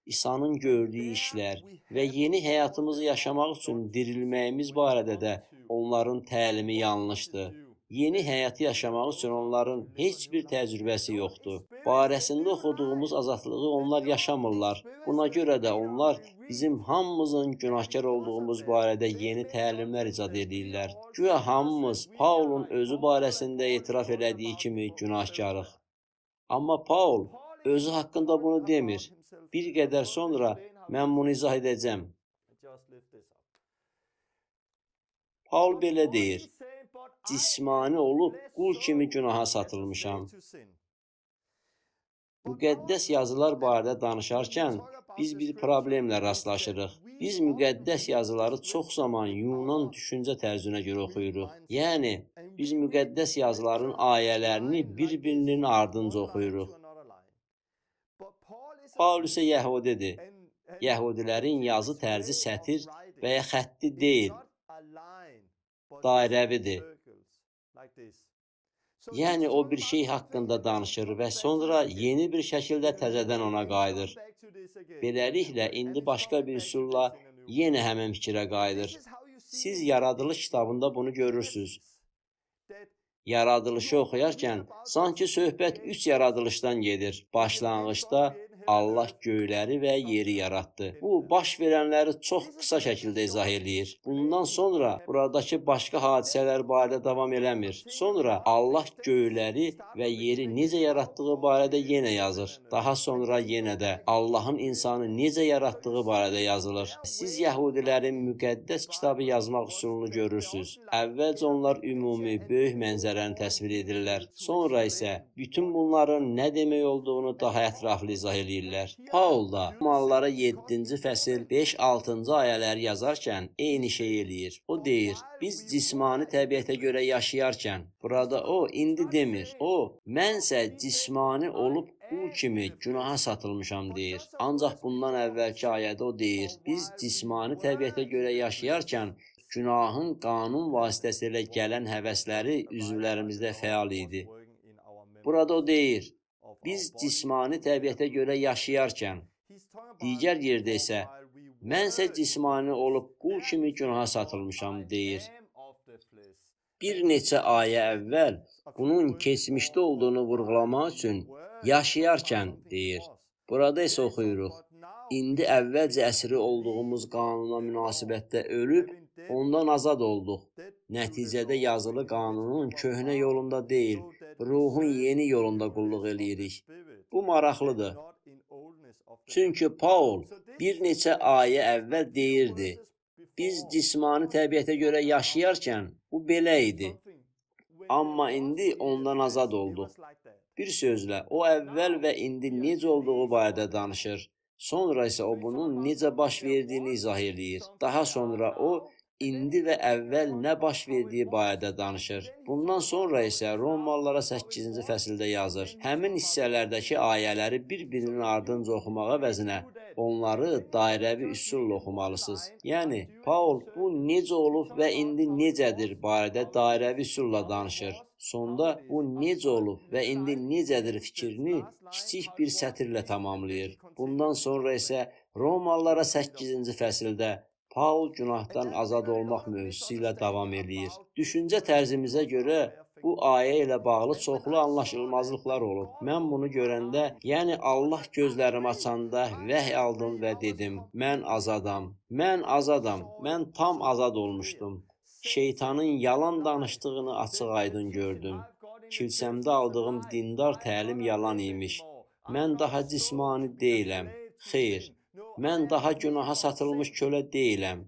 İsa'nın gördüyü işlər və yeni həyatımızı yaşamaq üçün dirilməyimiz barədə də onların təlimi yanlışdır. Yeni həyatı yaşamaq üçün onların heç bir təcrübəsi yoxdur. Barəsində oxuduğumuz azadlığı onlar yaşamırlar. Buna görə də onlar bizim hamımızın günahkar olduğumuz barədə yeni təlimlər icad edirlər. Güya hamımız Paulun özü barəsində etiraf elədiyi kimi günahkarıq. Amma Paul özü haqqında bunu demir. Bir qədər sonra mən bunu izah edəcəm. Paul belə deyir: cismani olub qul kimi günaha satılmışam. Müqəddəs yazılar barədə danışarkən biz bir problemlə rastlaşırıq. Biz müqəddəs yazıları çox zaman Yunan düşüncə tərzinə görə oxuyuruq. Yəni, biz müqəddəs yazıların ayələrini bir-birinin ardınca oxuyuruq. Paul isə yəhudidir. Yəhudilərin yazı tərzi sətir və ya xətti deyil, dairəvidir. Yəni, o bir şey haqqında danışır və sonra yeni bir şəkildə təzədən ona qayıdır. Beləliklə, indi başqa bir üsulla yenə həmin fikrə qayıdır. Siz Yaradılış kitabında bunu görürsünüz. Yaradılışı oxuyarkən, sanki söhbət 3 yaradılışdan gedir. Başlanğıcda Allah göyləri və yeri yaratdı. Bu, baş verənləri çox qısa şəkildə izah eləyir. Bundan sonra buradakı başqa hadisələr barədə davam eləmir. Sonra Allah göyləri və yeri necə yaratdığı barədə yenə yazır. Daha sonra yenə də Allahın insanı necə yaratdığı barədə yazılır. Siz yəhudilərin müqəddəs kitabı yazmaq üsulunu görürsünüz. Əvvəlcə onlar ümumi, böyük mənzərəni təsvir edirlər. Sonra isə bütün bunların nə demək olduğunu daha ətraflı izah eləyirlər. Paul da Romalılara 7-ci fəsil 5-6-cı ayələri yazarkən eyni şey eləyir. O deyir, biz cismani təbiətə görə yaşayarkən, burada o indi demir. O, mənsə cismani olub qul kimi günaha satılmışam deyir. Ancaq bundan əvvəlki ayədə o deyir, biz cismani təbiətə görə yaşayarkən günahın qanun vasitəsilə gələn həvəsləri üzvlərimizdə fəal idi. Burada o deyir, biz cismani təbiətə görə yaşayarkən, digər yerdə isə, mənsə cismani olub qul kimi günaha satılmışam, deyir. Bir neçə ayə əvvəl bunun keçmişdə olduğunu vurğulamaq üçün yaşayarkən deyir. Burada isə oxuyuruq. İndi əvvəlcə əsiri olduğumuz qanuna münasibətdə ölüb, ondan azad olduq. Nəticədə yazılı qanunun köhnə yolunda deyil, ruhun yeni yolunda qulluq eləyirik. Bu maraqlıdır. Çünki Paul bir neçə ayə əvvəl deyirdi, biz cismani təbiətə görə yaşayarkən bu belə idi. Amma indi ondan azad olduq. Bir sözlə, o əvvəl və indi necə olduğu barədə danışır. Sonra isə o bunun necə baş verdiyini izah eləyir. Daha sonra o, indi və əvvəl nə baş verdiyi barədə danışır. Bundan sonra isə Romalılara 8-ci fəsildə yazır. Həmin hissələrdəki ayələri bir-birinin ardınca oxumaq əvəzinə onları dairəvi üsulla oxumalısınız. Yəni, Paul bu necə olub və indi necədir barədə dairəvi üsulla danışır. Sonda bu necə olub və indi necədir fikrini kiçik bir sətirlə tamamlayır. Bundan sonra isə Romalılara 8-ci fəsildə Paul günahdan azad olmaq mövzusu ilə davam eləyir. Düşüncə tərzimizə görə bu ayə ilə bağlı çoxlu anlaşılmazlıqlar olub. Mən bunu görəndə, yəni Allah gözlərimi açanda vəhy aldım və dedim, mən azadam, mən azadam, mən tam azad olmuşdum. Şeytanın yalan danışdığını açıq-aydın gördüm. Kilsəmdə aldığım dindar təlim yalan imiş. Mən daha cismani deyiləm. Xeyr, mən daha günaha satılmış kölə deyiləm.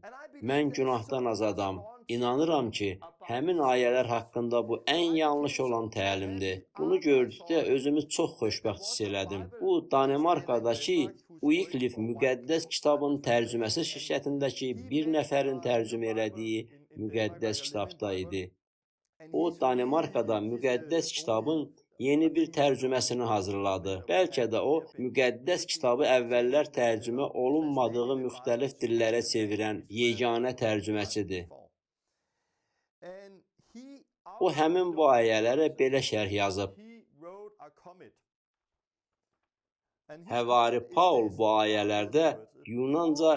Mən günahdan azadam. İnanıram ki, həmin ayələr haqqında bu ən yanlış olan təlimdir. Bunu gördükdə özümü çox xoşbəxt hiss elədim. Bu, Danimarkadakı Wycliffe Müqəddəs Kitabın tərcüməsi şirkətindəki bir nəfərin tərcümə elədiyi müqəddəs kitabda idi. O, Danimarkada müqəddəs kitabın yeni bir tərcüməsini hazırladı. Bəlkə də o, müqəddəs kitabı əvvəllər tərcümə olunmadığı müxtəlif dillərə çevirən yeganə tərcüməçidir. O, həmin bu ayələrə belə şərh yazıb. Həvari Paul bu ayələrdə Yunanca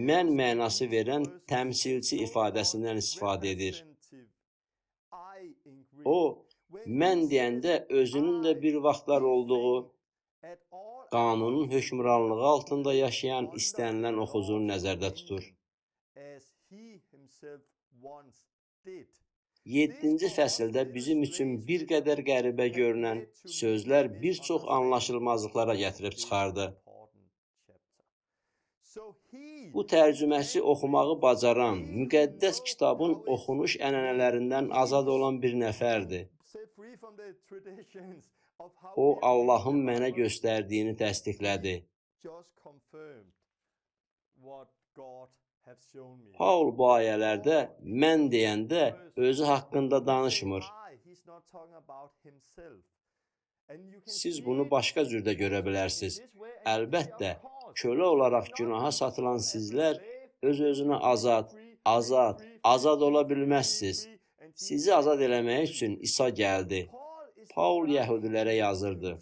mən mənası verən təmsilçi ifadəsindən istifadə edir. O, mən deyəndə özünün də bir vaxtlar olduğu qanunun hökmranlığı altında yaşayan istənilən oxucunu nəzərdə tutur. 7-ci fəsildə bizim üçün bir qədər qəribə görünən sözlər bir çox anlaşılmazlıqlara gətirib çıxardı. Bu tərcüməçi oxumağı bacaran, müqəddəs kitabın oxunuş ənənələrindən azad olan bir nəfərdir. O, Allahın mənə göstərdiyini təsdiqlədi. Paul bu ayələrdə mən deyəndə özü haqqında danışmır. Siz bunu başqa cür də görə bilərsiniz. Əlbəttə, kölə olaraq günaha satılan sizlər öz-özünə azad, azad, azad ola bilməzsiniz. Sizi azad eləmək üçün İsa gəldi. Paul yəhudilərə yazırdı.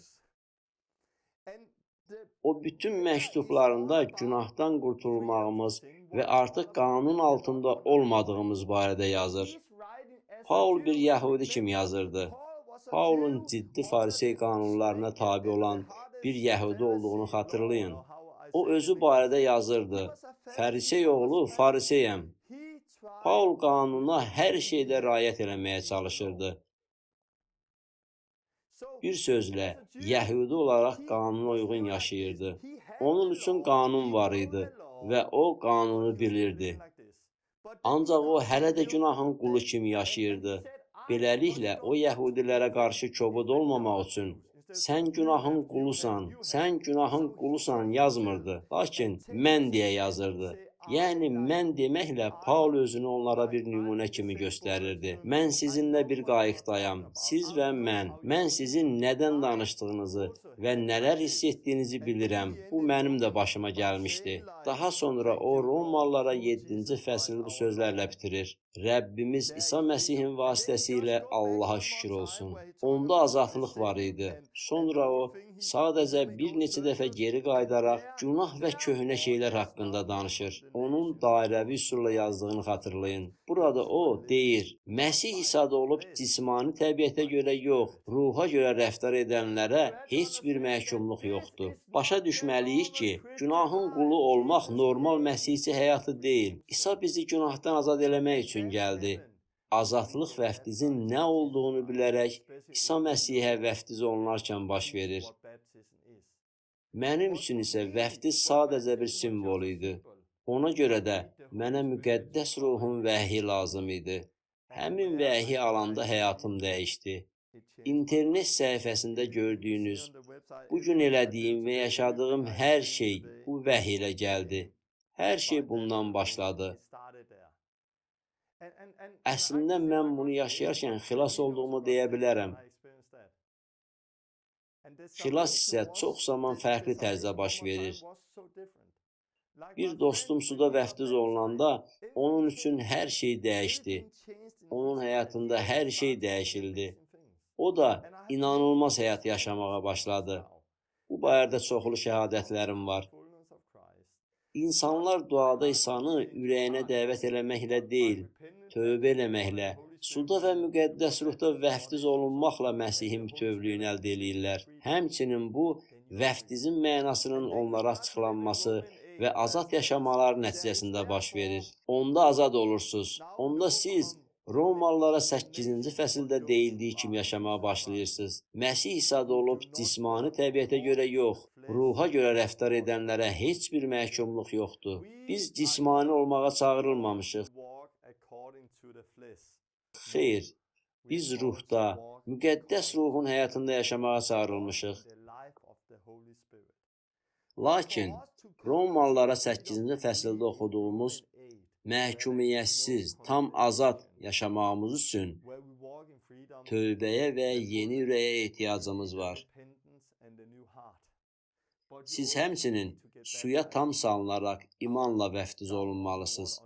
O, bütün məktublarında günahdan qurtulmağımız və artıq qanun altında olmadığımız barədə yazır. Paul bir yəhudi kimi yazırdı. Paulun ciddi farisey qanunlarına tabi olan bir yəhudi olduğunu xatırlayın. O, özü barədə yazırdı. Fərisey oğlu fariseyəm. Paul qanuna hər şeydə riayət eləməyə çalışırdı. Bir sözlə, yəhudi olaraq qanuna uyğun yaşayırdı. Onun üçün qanun var idi və o qanunu bilirdi. Ancaq o, hələ də günahın qulu kimi yaşayırdı. Beləliklə, o yəhudilərə qarşı kobud olmamaq üçün sən günahın qulusan, sən günahın qulusan yazmırdı. Lakin mən deyə yazırdı. Yəni, mən deməklə Paul özünü onlara bir nümunə kimi göstərirdi. Mən sizinlə bir qayıqdayam, siz və mən. Mən sizin nədən danışdığınızı və nələr hiss etdiyinizi bilirəm. Bu, mənim də başıma gəlmişdi. Daha sonra o, Romalılara 7-ci fəsli bu sözlərlə bitirir. Rəbbimiz İsa Məsihin vasitəsilə Allaha şükür olsun. Onda azadlıq var idi. Sonra o, sadəcə bir neçə dəfə geri qayıdaraq günah və köhnə şeylər haqqında danışır. Onun dairəvi üsulla yazdığını xatırlayın. Burada o, deyir, Məsih İsa'da olub cismani təbiətə görə yox, ruha görə rəftar edənlərə heç bir məhkumluq yoxdur. Başa düşməliyik ki, günahın qulu olmaq normal məsihçi həyatı deyil. İsa bizi günahdan azad eləmək üçün gəldi. Azadlıq vəftizin nə olduğunu bilərək İsa Məsihə vəftiz olunarkən baş verir. Mənim üçün isə vəftiz sadəcə bir simvol idi. Ona görə də mənə müqəddəs ruhun vəhi lazım idi. Həmin vəhi alanda həyatım dəyişdi. İnternet səhifəsində gördüyünüz, bu gün elədiyim və yaşadığım hər şey bu vəhi ilə gəldi. Hər şey bundan başladı. Əslində mən bunu yaşayarkən xilas olduğumu deyə bilərəm. Xilas isə çox zaman fərqli tərzdə baş verir. Bir dostum suda vəftiz olunanda onun üçün hər şey dəyişdi. Onun həyatında hər şey dəyişildi. O da inanılmaz həyat yaşamağa başladı. Bu barədə çoxlu şəhadətlərim var. İnsanlar duada İsanı ürəyinə dəvət eləməklə deyil, tövbə eləməklə, suda və müqəddəs ruhda vəftiz olunmaqla Məsihin bütövlüyünü əldə eləyirlər. Həmçinin bu, vəftizin mənasının onlara açıqlanması və azad yaşamaları nəticəsində baş verir. Onda azad olursunuz. Onda siz Romalılara 8-ci fəsildə deyildiyi kimi yaşamağa başlayırsınız. Məsih İsa'da olub cismani təbiətə görə yox, ruha görə rəftar edənlərə heç bir məhkumluq yoxdur. Biz cismani olmağa çağırılmamışıq. Xeyr, biz ruhda, müqəddəs ruhun həyatında yaşamağa çağırılmışıq. Lakin Romalılara 8-ci fəsildə oxuduğumuz məhkumiyyətsiz, tam azad yaşamağımız üçün tövbəyə və yeni ürəyə ehtiyacımız var. Siz həmçinin suya tam salınaraq imanla vəftiz olunmalısınız.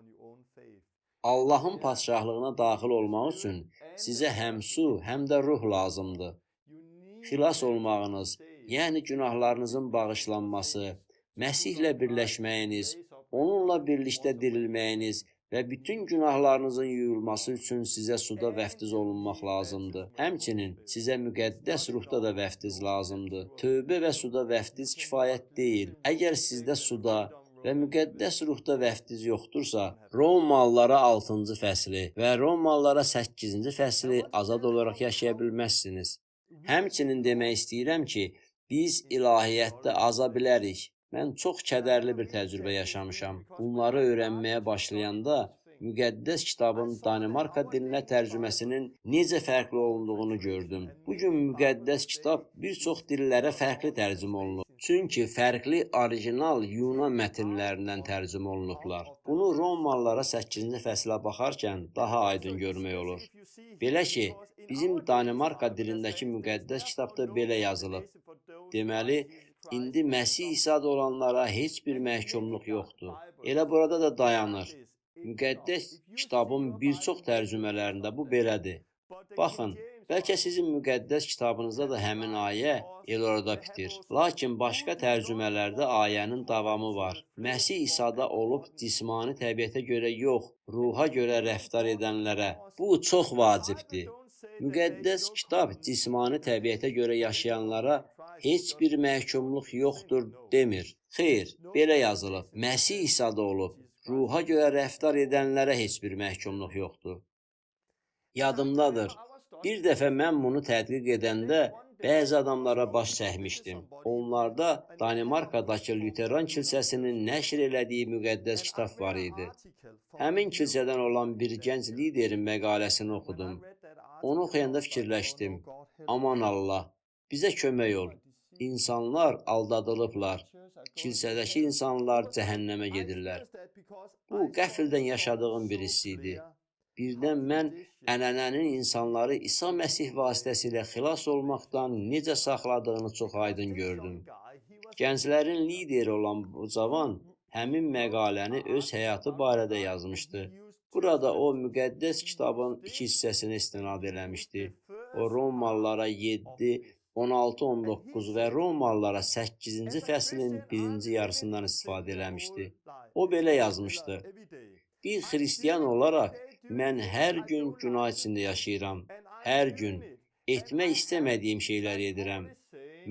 Allahın padşahlığına daxil olmaq üçün sizə həm su, həm də ruh lazımdır. Xilas olmağınız, yəni günahlarınızın bağışlanması, Məsihlə birləşməyiniz, onunla birlikdə dirilməyiniz və bütün günahlarınızın yuyulması üçün sizə suda vəftiz olunmaq lazımdır. Həmçinin sizə müqəddəs ruhda da vəftiz lazımdır. Tövbə və suda vəftiz kifayət deyil. Əgər sizdə suda və müqəddəs ruhda vəftiz yoxdursa, Romalılara 6-cı fəsli və Romalılara 8-ci fəsli azad olaraq yaşaya bilməzsiniz. Həmçinin demək istəyirəm ki, biz ilahiyyətdə aza bilərik. Mən çox kədərli bir təcrübə yaşamışam. Bunları öyrənməyə başlayanda müqəddəs kitabın Danimarka dilinə tərcüməsinin necə fərqli olunduğunu gördüm. Bu gün müqəddəs kitab bir çox dillərə fərqli tərcümə olunub. Çünki fərqli orijinal Yunan mətnlərindən tərcümə olunublar. Bunu Romalılara 8-ci fəslə baxarkən daha aydın görmək olur. Belə ki, bizim Danimarka dilindəki müqəddəs kitabda belə yazılıb. Deməli, indi Məsih İsa'da olanlara heç bir məhkumluq yoxdur. Elə burada da dayanır. Müqəddəs kitabın bir çox tərcümələrində bu belədir. Baxın, bəlkə sizin müqəddəs kitabınızda da həmin ayə elə orada bitir. Lakin başqa tərcümələrdə ayənin davamı var. Məsih İsa'da olub cismani təbiətə görə yox, ruha görə rəftar edənlərə. Bu çox vacibdir. Müqəddəs kitab cismani təbiətə görə yaşayanlara heç bir məhkumluq yoxdur demir. Xeyr, belə yazılıb. Məsih İsa'da olub, ruha görə rəftar edənlərə heç bir məhkumluq yoxdur. Yadımdadır. Bir dəfə mən bunu tədqiq edəndə bəzi adamlara baş çəkmişdim. Onlarda Danimarkadakı Lüteran kilsəsinin nəşr elədiyi müqəddəs kitab var idi. Həmin kilsədən olan bir gənc liderin məqaləsini oxudum. Onu oxuyanda fikirləşdim. Aman Allah, bizə kömək ol. İnsanlar aldatılıblar. Kilsədəki insanlar cəhənnəmə gedirlər. Bu, qəfildən yaşadığım bir hiss idi. Birdən mən ənənənin insanları İsa Məsih vasitəsilə xilas olmaqdan necə saxladığını çox aydın gördüm. Gənclərin lideri olan bu cavan həmin məqaləni öz həyatı barədə yazmışdı. Burada o, müqəddəs kitabın iki hissəsinə istinad eləmişdi. O, Romalılara 7, 16, 19 və Romalılara 8-ci fəslin birinci yarısından istifadə eləmişdi. O, belə yazmışdı. Bir xristian olaraq mən hər gün günah içində yaşayıram. Hər gün etmək istəmədiyim şeyləri edirəm.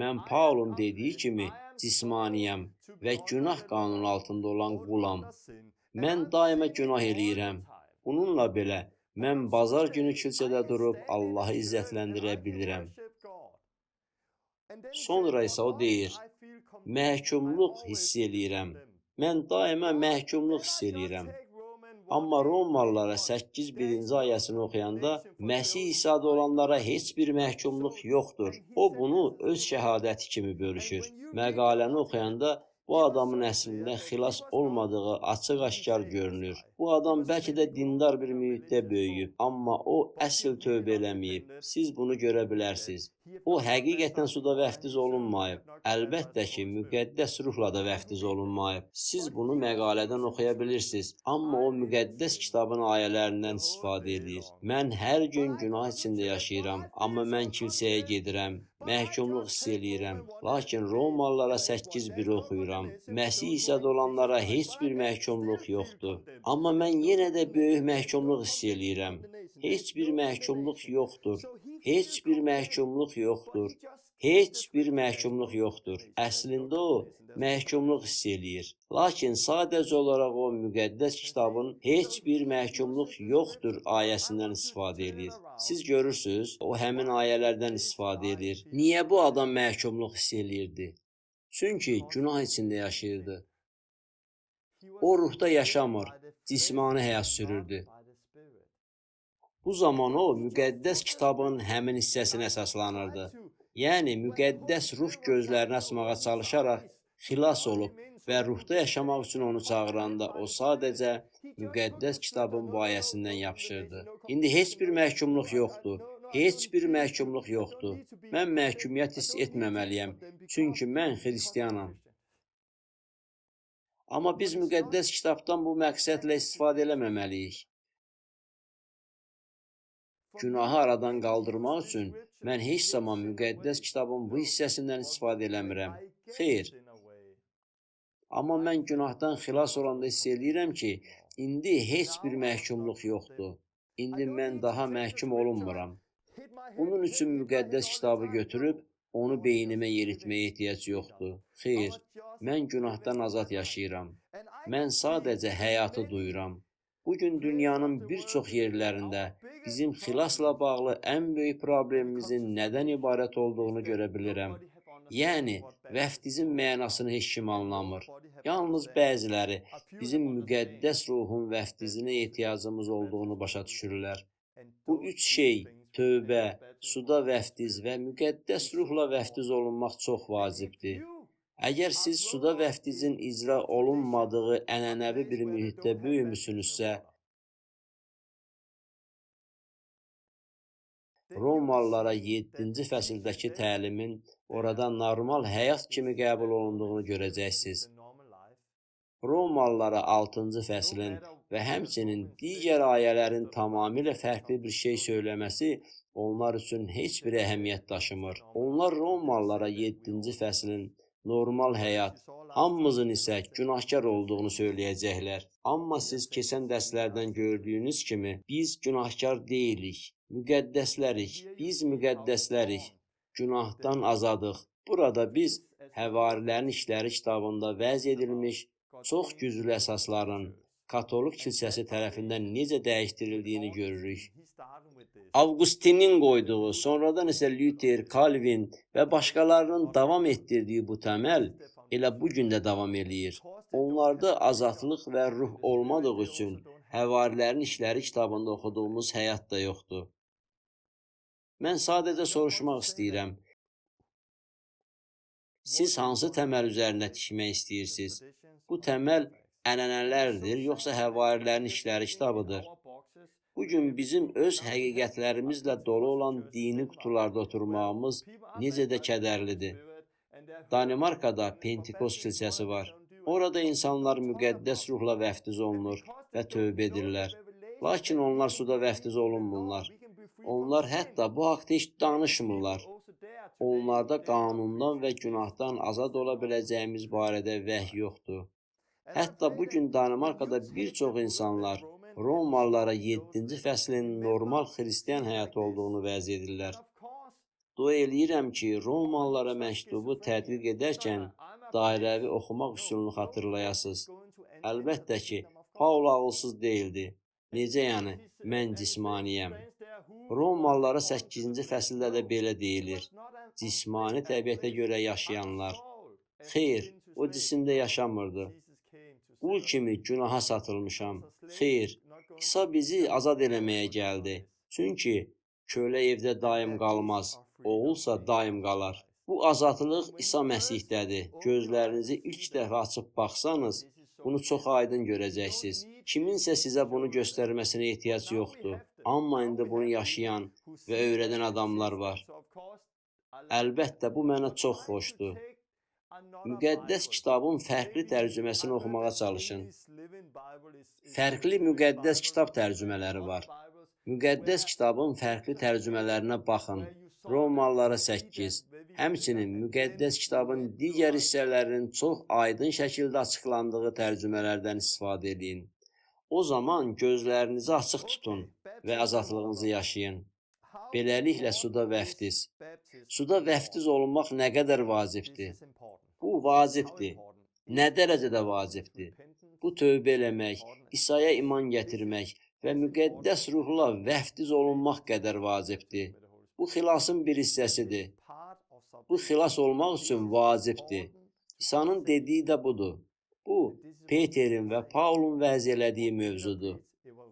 Mən Paulun dediyi kimi cismaniyəm və günah qanunu altında olan qulam. Mən daima günah eləyirəm. Bununla belə Mən bazar günü kilsədə durub Allahı izzətləndirə bilirəm. Sonra isə o deyir, məhkumluq hiss eləyirəm. Mən daima məhkumluq hiss eləyirəm. Amma Romalılara 8:1-ci ayəsini oxuyanda Məsih İsa'da olanlara heç bir məhkumluq yoxdur. O bunu öz şəhadəti kimi bölüşür. Məqaləni oxuyanda bu adamın əslində xilas olmadığı açıq-aşkar görünür. Bu adam bəlkə də dindar bir mühitdə böyüyüb, amma o əsl tövbə eləməyib. Siz bunu görə bilərsiniz. O həqiqətən suda vəftiz olunmayıb. Əlbəttə ki, müqəddəs ruhla da vəftiz olunmayıb. Siz bunu məqalədən oxuya bilirsiniz, amma o müqəddəs kitabın ayələrindən istifadə edir. Mən hər gün günah içində yaşayıram, amma mən kilsəyə gedirəm, məhkumluq hiss eləyirəm. Lakin Romalılara 8:1 oxuyuram. Məsih İsa'da olanlara heç bir məhkumluq yoxdur. Amma mən yenə də böyük məhkumluq hiss eləyirəm. Heç bir məhkumluq yoxdur. Heç bir məhkumluq yoxdur. Heç bir məhkumluq yoxdur. Əslində o, məhkumluq hiss eləyir. Lakin sadəcə olaraq o, müqəddəs kitabın heç bir məhkumluq yoxdur ayəsindən istifadə eləyir. Siz görürsünüz, o həmin ayələrdən istifadə eləyir. Niyə bu adam məhkumluq hiss eləyirdi? Çünki günah içində yaşayırdı. O, ruhda yaşamır, cismani həyat sürürdü. Bu zaman o, müqəddəs kitabın həmin hissəsinə əsaslanırdı. Yəni, müqəddəs ruh gözlərini açmağa çalışaraq xilas olub və ruhda yaşamaq üçün onu çağıranda o sadəcə müqəddəs kitabın bu ayəsindən yapışırdı. İndi heç bir məhkumluq yoxdur. Heç bir məhkumluq yoxdur. Mən məhkumiyyət hiss etməməliyəm, çünki mən xristianam. Amma biz müqəddəs kitabdan bu məqsədlə istifadə eləməməliyik. Günahı aradan qaldırmaq üçün mən heç zaman müqəddəs kitabın bu hissəsindən istifadə eləmirəm. Xeyr. Amma mən günahdan xilas olanda hiss eləyirəm ki, indi heç bir məhkumluq yoxdur. İndi mən daha məhkum olunmuram. Bunun üçün müqəddəs kitabı götürüb onu beynimə yeritməyə ehtiyac yoxdur. Xeyr, mən günahdan azad yaşayıram. Mən sadəcə həyatı duyuram. Bugün dünyanın bir çox yerlərində bizim xilasla bağlı ən böyük problemimizin nədən ibarət olduğunu görə bilirəm. Yəni, vəftizin mənasını heç kim anlamır. Yalnız bəziləri bizim müqəddəs ruhun vəftizinə ehtiyacımız olduğunu başa düşürlər. Bu üç şey, tövbə, suda vəftiz və müqəddəs ruhla vəftiz olunmaq çox vacibdir. Əgər siz suda vəftizin icra olunmadığı ənənəvi bir mühitdə böyümüsünüzsə, Romalılara 7-ci fəsildəki təlimin orada normal həyat kimi qəbul olunduğunu görəcəksiniz. Romalılara 6-cı fəslin və həmçinin digər ayələrin tamamilə fərqli bir şey söyləməsi onlar üçün heç bir əhəmiyyət daşımır. Onlar Romalılara 7-ci fəslin normal həyat, hamımızın isə günahkar olduğunu söyləyəcəklər. Amma siz keçən dərslərdən gördüyünüz kimi biz günahkar deyilik, müqəddəslərik, biz müqəddəslərik, günahdan azadıq. Burada biz Həvarilərin İşləri kitabında vəz edilmiş çox güclü əsasların Katolik kilsəsi tərəfindən necə dəyişdirildiyini görürük. Avqustinin qoyduğu, sonradan isə Luther, Calvin və başqalarının davam etdirdiyi bu təməl elə bu gün də davam eləyir. Onlarda azadlıq və ruh olmadığı üçün Həvarilərin İşləri kitabında oxuduğumuz həyat da yoxdur. Mən sadəcə soruşmaq istəyirəm. Siz hansı təməl üzərində tikmək istəyirsiniz? Bu təməl ənənələrdir, yoxsa Həvarilərin İşləri kitabıdır? Bugün bizim öz həqiqətlərimizlə dolu olan dini qutularda oturmağımız necə də kədərlidir. Danimarkada Pentekost kilsəsi var. Orada insanlar müqəddəs ruhla vəftiz olunur və tövbə edirlər. Lakin onlar suda vəftiz olunmurlar. Onlar hətta bu haqda heç danışmırlar. Onlarda qanundan və günahdan azad ola biləcəyimiz barədə vəhy yoxdur. Hətta bugün Danimarkada bir çox insanlar Romalılara 7-ci fəslin normal xristian həyatı olduğunu vəz edirlər. Dua eləyirəm ki, Romalılara məktubu tədqiq edərkən dairəvi oxumaq üsulunu xatırlayasınız. Əlbəttə ki, Paul ağılsız deyildi. Necə yəni, mən cismaniyəm? Romalılara 8-ci fəsildə də belə deyilir. Cismani təbiətə görə yaşayanlar. Xeyr, o cisimdə yaşamırdı. Qul kimi günaha satılmışam. Xeyr, İsa bizi azad eləməyə gəldi. Çünki kölə evdə daim qalmaz, oğulsa daim qalar. Bu azadlıq İsa Məsihdədir. Gözlərinizi ilk dəfə açıb baxsanız, bunu çox aydın görəcəksiniz. Kiminsə sizə bunu göstərməsinə ehtiyac yoxdur. Amma indi bunu yaşayan və öyrədən adamlar var. Əlbəttə, bu mənə çox xoşdur. Müqəddəs kitabın fərqli tərcüməsini oxumağa çalışın. Fərqli müqəddəs kitab tərcümələri var. Müqəddəs kitabın fərqli tərcümələrinə baxın. Romalılara 8. Həmçinin müqəddəs kitabın digər hissələrinin çox aydın şəkildə açıqlandığı tərcümələrdən istifadə edin. O zaman gözlərinizi açıq tutun və azadlığınızı yaşayın. Beləliklə suda vəftiz. Suda vəftiz olunmaq nə qədər vacibdir? Bu vacibdir. Nə dərəcədə vacibdir? Bu tövbə eləmək, İsaya iman gətirmək və müqəddəs ruhla vəftiz olunmaq qədər vacibdir. Bu xilasın bir hissəsidir. Bu xilas olmaq üçün vacibdir. İsa'nın dediyi də budur. Bu, Peterin və Paulun vəz elədiyi mövzudur.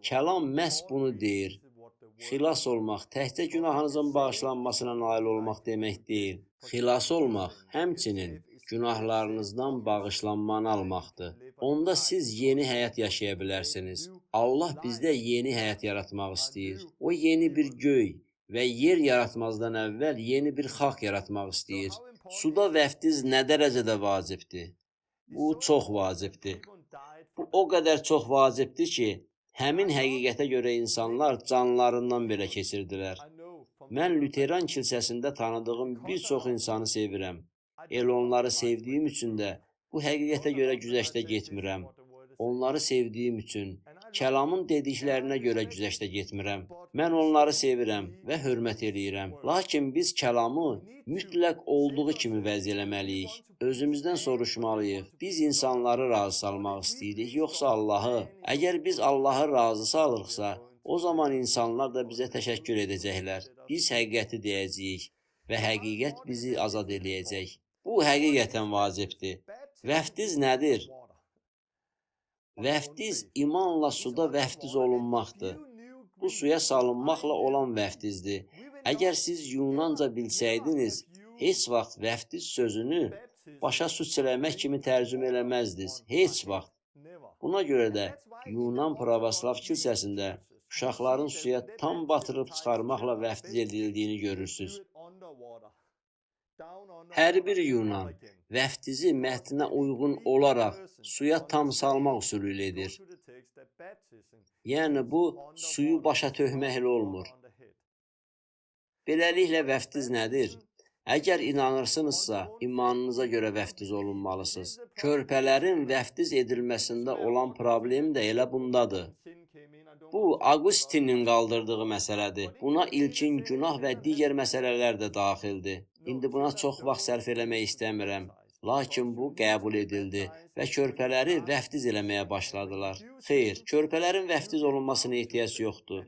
Kəlam məhz bunu deyir. Xilas olmaq təkcə günahınızın bağışlanmasına nail olmaq demək deyil. Xilas olmaq həmçinin günahlarınızdan bağışlanmanı almaqdır. Onda siz yeni həyat yaşaya bilərsiniz. Allah bizdə yeni həyat yaratmaq istəyir. O yeni bir göy və yer yaratmazdan əvvəl yeni bir xalq yaratmaq istəyir. Suda vəftiz nə dərəcədə vacibdir? Bu çox vacibdir. Bu o qədər çox vacibdir ki, həmin həqiqətə görə insanlar canlarından belə keçirdilər. Mən Lüteran kilsəsində tanıdığım bir çox insanı sevirəm. Elə onları sevdiyim üçün də bu həqiqətə görə güzəştə getmirəm. Onları sevdiyim üçün, kəlamın dediklərinə görə güzəştə getmirəm. Mən onları sevirəm və hörmət eləyirəm. Lakin biz kəlamı mütləq olduğu kimi vəz eləməliyik. Özümüzdən soruşmalıyıq. Biz insanları razı salmaq istəyirik, yoxsa Allahı? Əgər biz Allahı razı salırıqsa, o zaman insanlar da bizə təşəkkür edəcəklər. Biz həqiqəti deyəcəyik və həqiqət bizi azad eləyəcək. Bu həqiqətən vacibdir. Vəftiz nədir? Vəftiz imanla suda vəftiz olunmaqdır. Bu suya salınmaqla olan vəftizdir. Əgər siz Yunanca bilsəydiniz, heç vaxt vəftiz sözünü başa su çiləmək kimi tərcümə eləməzdiniz. Heç vaxt. Buna görə də Yunan Pravoslav kilsəsində uşaqların suya tam batırıb çıxarmaqla vəftiz edildiyini görürsünüz. Hər bir Yunan vəftizi mətnə uyğun olaraq suya tam salmaq üsulu ilə edir. Yəni bu, suyu başa tökməklə olmur. Beləliklə vəftiz nədir? Əgər inanırsınızsa, imanınıza görə vəftiz olunmalısınız. Körpələrin vəftiz edilməsində olan problem də elə bundadır. Bu, Agustinin qaldırdığı məsələdir. Buna ilkin günah və digər məsələlər də daxildir. İndi buna çox vaxt sərf eləmək istəmirəm. Lakin bu qəbul edildi və körpələri vəftiz eləməyə başladılar. Xeyr, körpələrin vəftiz olunmasına ehtiyac yoxdur.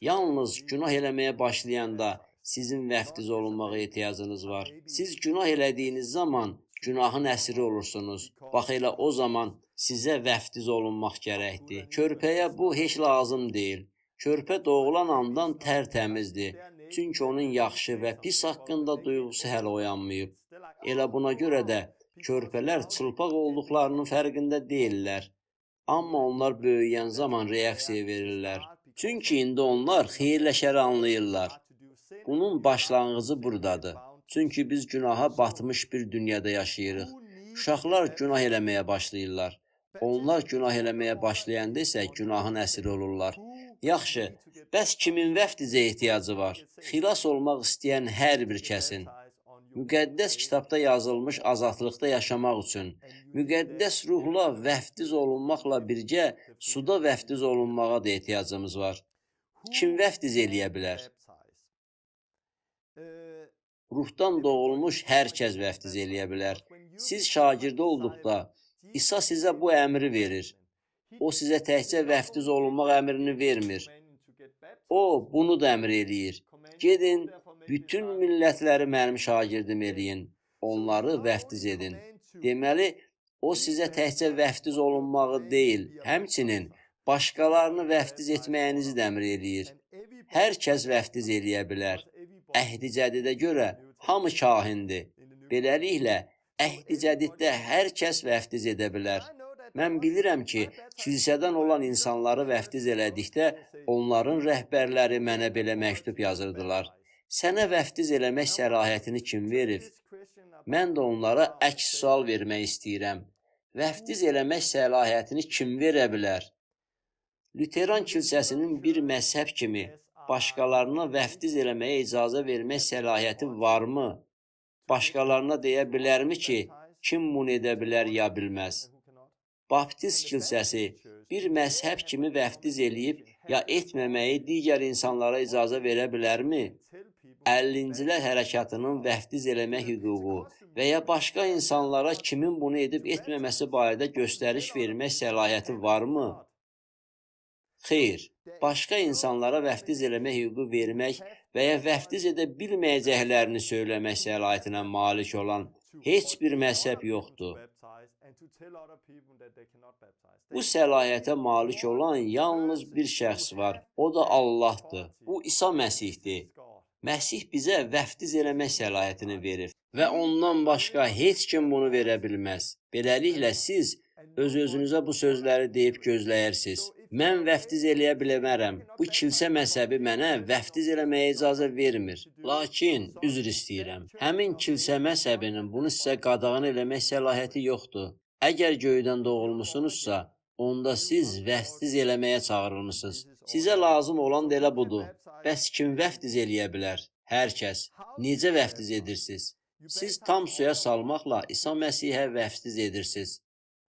Yalnız günah eləməyə başlayanda sizin vəftiz olunmağa ehtiyacınız var. Siz günah elədiyiniz zaman günahın əsiri olursunuz. Bax elə o zaman sizə vəftiz olunmaq gərəkdir. Körpəyə bu heç lazım deyil. Körpə doğulan andan tərtəmizdir. Çünki onun yaxşı və pis haqqında duyğusu hələ oyanmayıb. Elə buna görə də körpələr çılpaq olduqlarının fərqində deyillər. Amma onlar böyüyən zaman reaksiya verirlər. Çünki indi onlar xeyirlə şəri anlayırlar. Bunun başlanğıcı buradadır. Çünki biz günaha batmış bir dünyada yaşayırıq. Uşaqlar günah eləməyə başlayırlar. Onlar günah eləməyə başlayanda isə günahın əsiri olurlar. Yaxşı, bəs kimin vəftizə ehtiyacı var? Xilas olmaq istəyən hər bir kəsin. Müqəddəs kitabda yazılmış azadlıqda yaşamaq üçün müqəddəs ruhla vəftiz olunmaqla birgə suda vəftiz olunmağa da ehtiyacımız var. Kim vəftiz eləyə bilər? Ruhdan doğulmuş hər kəs vəftiz eləyə bilər. Siz şagirdi olduqda İsa sizə bu əmri verir. O sizə təkcə vəftiz olunmaq əmrini vermir. O, bunu da əmr eləyir. Gedin, bütün millətləri mənim şagirdim eləyin. Onları vəftiz edin. Deməli, o sizə təkcə vəftiz olunmağı deyil, həmçinin başqalarını vəftiz etməyinizi də əmr eləyir. Hər kəs vəftiz eləyə bilər. Əhd-i Cədidə görə hamı kahindir. Beləliklə, Əhd-i Cədiddə hər kəs vəftiz edə bilər. Mən bilirəm ki, kilsədən olan insanları vəftiz elədikdə onların rəhbərləri mənə belə məktub yazırdılar. Sənə vəftiz eləmək səlahiyyətini kim verib? Mən də onlara əks sual vermək istəyirəm. Vəftiz eləmək səlahiyyətini kim verə bilər? Lüteran kilsəsinin bir məzhəb kimi başqalarına vəftiz eləməyə icazə vermək səlahiyyəti varmı? Başqalarına deyə bilərmi ki, kim bunu edə bilər ya bilməz? Baptist kilsəsi bir məzhəb kimi vəftiz eləyib ya etməməyi digər insanlara icazə verə bilərmi? 50-cilər hərəkatının vəftiz eləmək hüququ və ya başqa insanlara kimin bunu edib etməməsi barədə göstəriş vermək səlahiyyəti varmı? Xeyr, başqa insanlara vəftiz eləmək hüququ vermək və ya vəftiz edə bilməyəcəklərini söyləmək səlahiyyətinə malik olan heç bir məzhəb yoxdur. Bu səlahiyyətə malik olan yalnız bir şəxs var, o da Allahdır. Bu İsa Məsihdir. Məsih bizə vəftiz eləmək səlahiyyətini verib və ondan başqa heç kim bunu verə bilməz. Beləliklə siz öz-özünüzə bu sözləri deyib gözləyirsiz. Mən vəftiz eləyə bilmərəm. Bu kilsə məzhəbi mənə vəftiz eləməyə icazə vermir. Lakin üzr istəyirəm. Həmin kilsə məzhəbinin bunu sizə qadağan eləmək səlahiyyəti yoxdur. Əgər göydən doğulmusunuzsa, onda siz vəftiz eləməyə çağırılmısınız. Sizə lazım olan da elə budur. Bəs kim vəftiz eləyə bilər? Hər kəs. Necə vəftiz edirsiniz? Siz tam suya salmaqla İsa Məsihə vəftiz edirsiniz.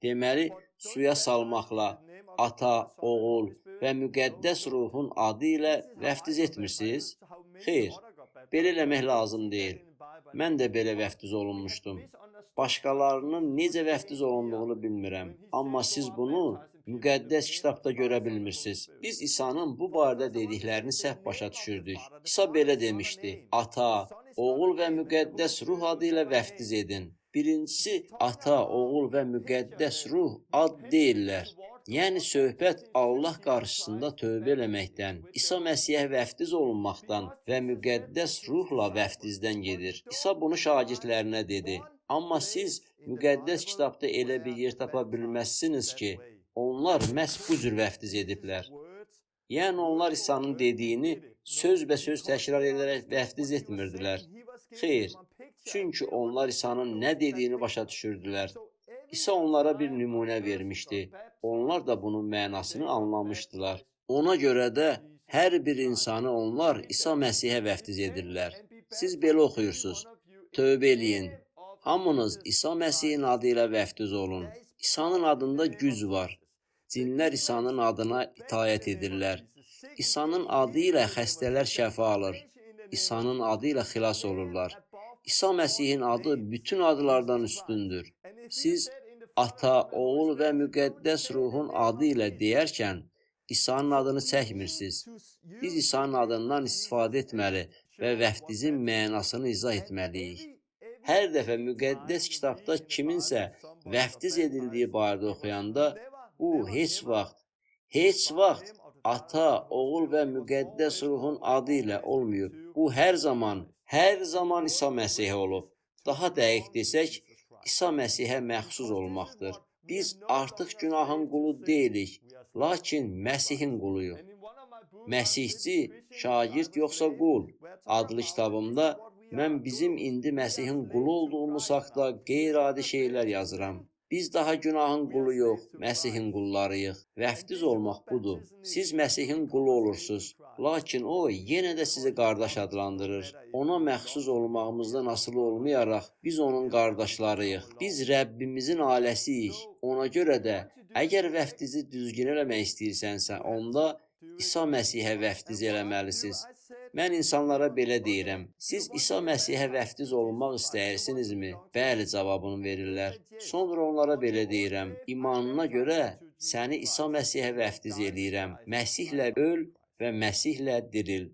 Deməli, suya salmaqla Ata, Oğul və Müqəddəs Ruhun adı ilə vəftiz etmirsiniz? Xeyr, belə eləmək lazım deyil. Mən də belə vəftiz olunmuşdum. Başqalarının necə vəftiz olunduğunu bilmirəm. Amma siz bunu müqəddəs kitabda görə bilmirsiniz. Biz İsa'nın bu barədə dediklərini səhv başa düşürdük. İsa belə demişdi: Ata, Oğul və Müqəddəs Ruh adı ilə vəftiz edin. Birincisi, Ata, Oğul və Müqəddəs Ruh ad deyillər. Yəni söhbət Allah qarşısında tövbə eləməkdən, İsa Məsihə vəftiz olunmaqdan və Müqəddəs Ruhla vəftizdən gedir. İsa bunu şagirdlərinə dedi. Amma siz müqəddəs kitabda elə bir yer tapa bilməzsiniz ki, onlar məhz bu cür vəftiz ediblər. Yəni onlar İsa'nın dediyini sözbəsöz təkrar edərək vəftiz etmirdilər. Xeyr, çünki onlar İsa'nın nə dediyini başa düşürdülər. İsa onlara bir nümunə vermişdi. Onlar da bunun mənasını anlamışdılar. Ona görə də hər bir insanı onlar İsa Məsihə vəftiz edirlər. Siz belə oxuyursunuz: Tövbə eləyin. Hamınız İsa Məsihin adı ilə vəftiz olun. İsa'nın adında güc var. Cinlər İsa'nın adına itaət edirlər. İsa'nın adı ilə xəstələr şəfa alır. İsa'nın adı ilə xilas olurlar. İsa Məsihin adı bütün adlardan üstündür. Siz Ata, Oğul və Müqəddəs Ruhun adı ilə deyərkən İsa'nın adını çəkmirsiniz. Biz İsa'nın adından istifadə etməli və vəftizin mənasını izah etməliyik. Hər dəfə müqəddəs kitabda kiminsə vəftiz edildiyi barədə oxuyanda bu heç vaxt Ata, Oğul və Müqəddəs Ruhun adı ilə olmayıb. Bu hər zaman İsa Məsihə olub. Daha dəqiq desək, İsa Məsihə məxsus olmaqdır. Biz artıq günahın qulu deyilik, lakin Məsihin quluyuq. Məsihçi, şagird yoxsa qul adlı kitabımda mən bizim indi Məsihin qulu olduğumuz haqda qeyri-adi şeylər yazıram. Biz daha günahın qulu yox, Məsihin qullarıyıq. Vəftiz olmaq budur. Siz Məsihin qulu olursunuz. Lakin o yenə də sizi qardaş adlandırır. Ona məxsus olmağımızdan asılı olmayaraq biz onun qardaşlarıyıq. Biz Rəbbimizin ailəsiyik. Ona görə də əgər vəftizi düzgün eləmək istəyirsənsə, onda İsa Məsihə vəftiz eləməlisiniz. Mən insanlara belə deyirəm: siz İsa Məsihə vəftiz olunmaq istəyirsinizmi? Bəli cavabını verirlər. Sonra onlara belə deyirəm: imanına görə səni İsa Məsihə vəftiz eləyirəm. Məsihlə öl və Məsihlə diril.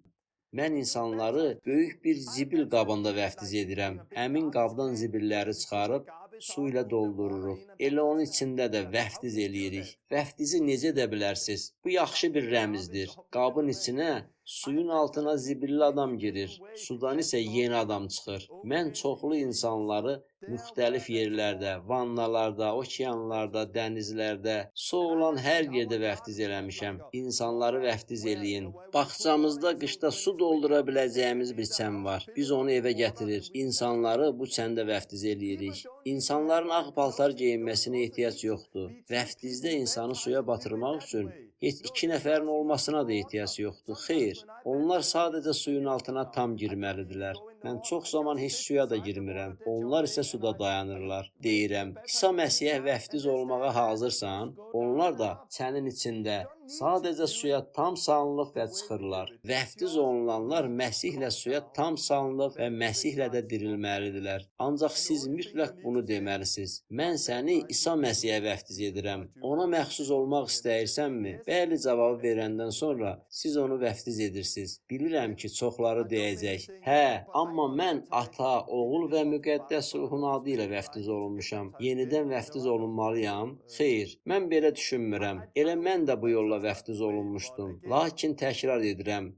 Mən insanları böyük bir zibil qabında vəftiz edirəm. Həmin qabdan zibilləri çıxarıb su ilə doldururuq. Elə onun içində də vəftiz eləyirik. Vəftizi necə edə bilərsiniz? Bu yaxşı bir rəmzdir. Qabın içinə suyun altına zibilli adam girir, sudan isə yeni adam çıxır. Mən çoxlu insanları müxtəlif yerlərdə, vannalarda, okeanlarda, dənizlərdə, su olan hər yerdə vəftiz eləmişəm. İnsanları vəftiz eləyin. Bağçamızda qışda su doldura biləcəyimiz bir çən var. Biz onu evə gətirir. İnsanları bu çəndə vəftiz eləyirik. İnsanların ağ paltar geyinməsinə ehtiyac yoxdur. Vəftizdə insanı suya batırmaq üçün heç 2 nəfərin olmasına da ehtiyac yoxdur. Xeyr, onlar sadəcə suyun altına tam girməlidirlər. Mən çox zaman heç suya da girmirəm. Onlar isə suda dayanırlar. Deyirəm, İsa Məsihə vəftiz olmağa hazırsan? Onlar da çənin içində sadəcə suya tam salınıb və çıxırlar. Vəftiz olunanlar Məsihlə suya tam salınıb və Məsihlə də dirilməlidirlər. Ancaq siz mütləq bunu deməlisiniz. Mən səni İsa Məsihə vəftiz edirəm. Ona məxsus olmaq istəyirsənmi? Bəli cavabı verəndən sonra siz onu vəftiz edirsiniz. Bilirəm ki, çoxları deyəcək, hə, amma mən Ata, Oğul və Müqəddəs Ruhun adı ilə vəftiz olunmuşam. Yenidən vəftiz olunmalıyam? Xeyr, mən belə düşünmürəm. Elə mən də bu yolla vəftiz olunmuşdum. Lakin təkrar edirəm,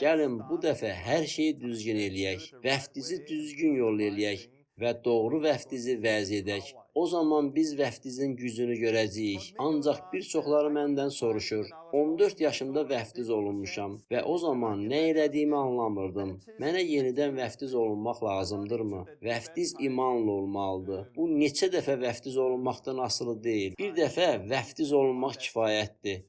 gəlin bu dəfə hər şeyi düzgün eləyək. Vəftizi düzgün yolla eləyək və doğru vəftizi vəz edək. O zaman biz vəftizin gücünü görəcəyik. Ancaq bir çoxları məndən soruşur. 14 yaşımda vəftiz olunmuşam və o zaman nə elədiyimi anlamırdım. Mənə yenidən vəftiz olunmaq lazımdırmı? Vəftiz imanla olmalıdır. Bu neçə dəfə vəftiz olunmaqdan asılı deyil. Bir dəfə vəftiz olunmaq kifayətdir.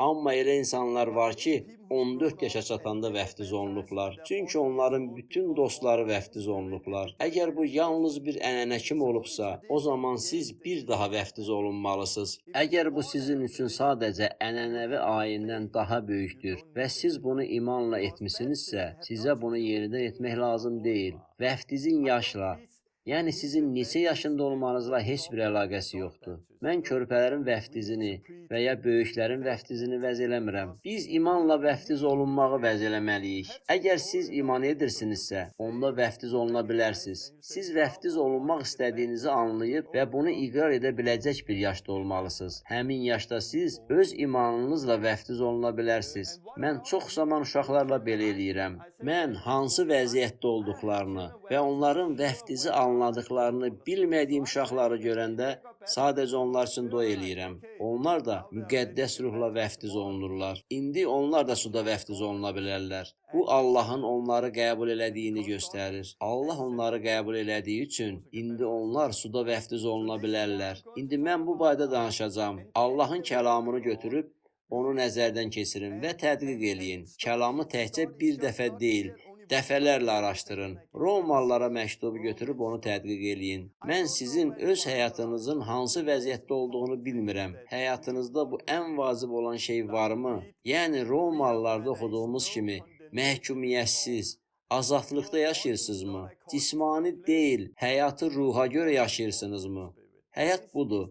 Amma elə insanlar var ki, 14 yaşa çatanda vəftiz olunublar. Çünki onların bütün dostları vəftiz olunublar. Əgər bu yalnız bir ənənə kimi olubsa, o zaman siz bir daha vəftiz olunmalısınız. Əgər bu sizin üçün sadəcə ənənəvi ayindən daha böyükdür və siz bunu imanla etmisinizsə, sizə bunu yenidən etmək lazım deyil. Vəftizin yaşla, yəni sizin neçə yaşında olmanızla heç bir əlaqəsi yoxdur. Mən körpələrin vəftizini və ya böyüklərin vəftizini vəz eləmirəm. Biz imanla vəftiz olunmağı vəz eləməliyik. Əgər siz iman edirsinizsə, onda vəftiz oluna bilərsiniz. Siz vəftiz olunmaq istədiyinizi anlayıb və bunu iqrar edə biləcək bir yaşda olmalısınız. Həmin yaşda siz öz imanınızla vəftiz oluna bilərsiniz. Mən çox zaman uşaqlarla belə eləyirəm. Mən hansı vəziyyətdə olduqlarını və onların vəftizi anladıqlarını bilmədiyim uşaqları görəndə sadəcə onlar üçün dua eləyirəm. Onlar da müqəddəs ruhla vəftiz olunurlar. İndi onlar da suda vəftiz oluna bilərlər. Bu Allahın onları qəbul elədiyini göstərir. Allah onları qəbul elədiyi üçün indi onlar suda vəftiz oluna bilərlər. İndi mən bu barədə danışacağam. Allahın kəlamını götürüb onu nəzərdən keçirin və tədqiq eləyin. Kəlamı təkcə bir dəfə deyil, dəfələrlə araşdırın. Romalılara məktubu götürüb onu tədqiq eləyin. Mən sizin öz həyatınızın hansı vəziyyətdə olduğunu bilmirəm. Həyatınızda bu ən vacib olan şey varmı? Yəni Romalılarda oxuduğumuz kimi məhkumiyyətsiz, azadlıqda yaşayırsınızmı? Cismani deyil, həyatı ruha görə yaşayırsınızmı? Həyat budur.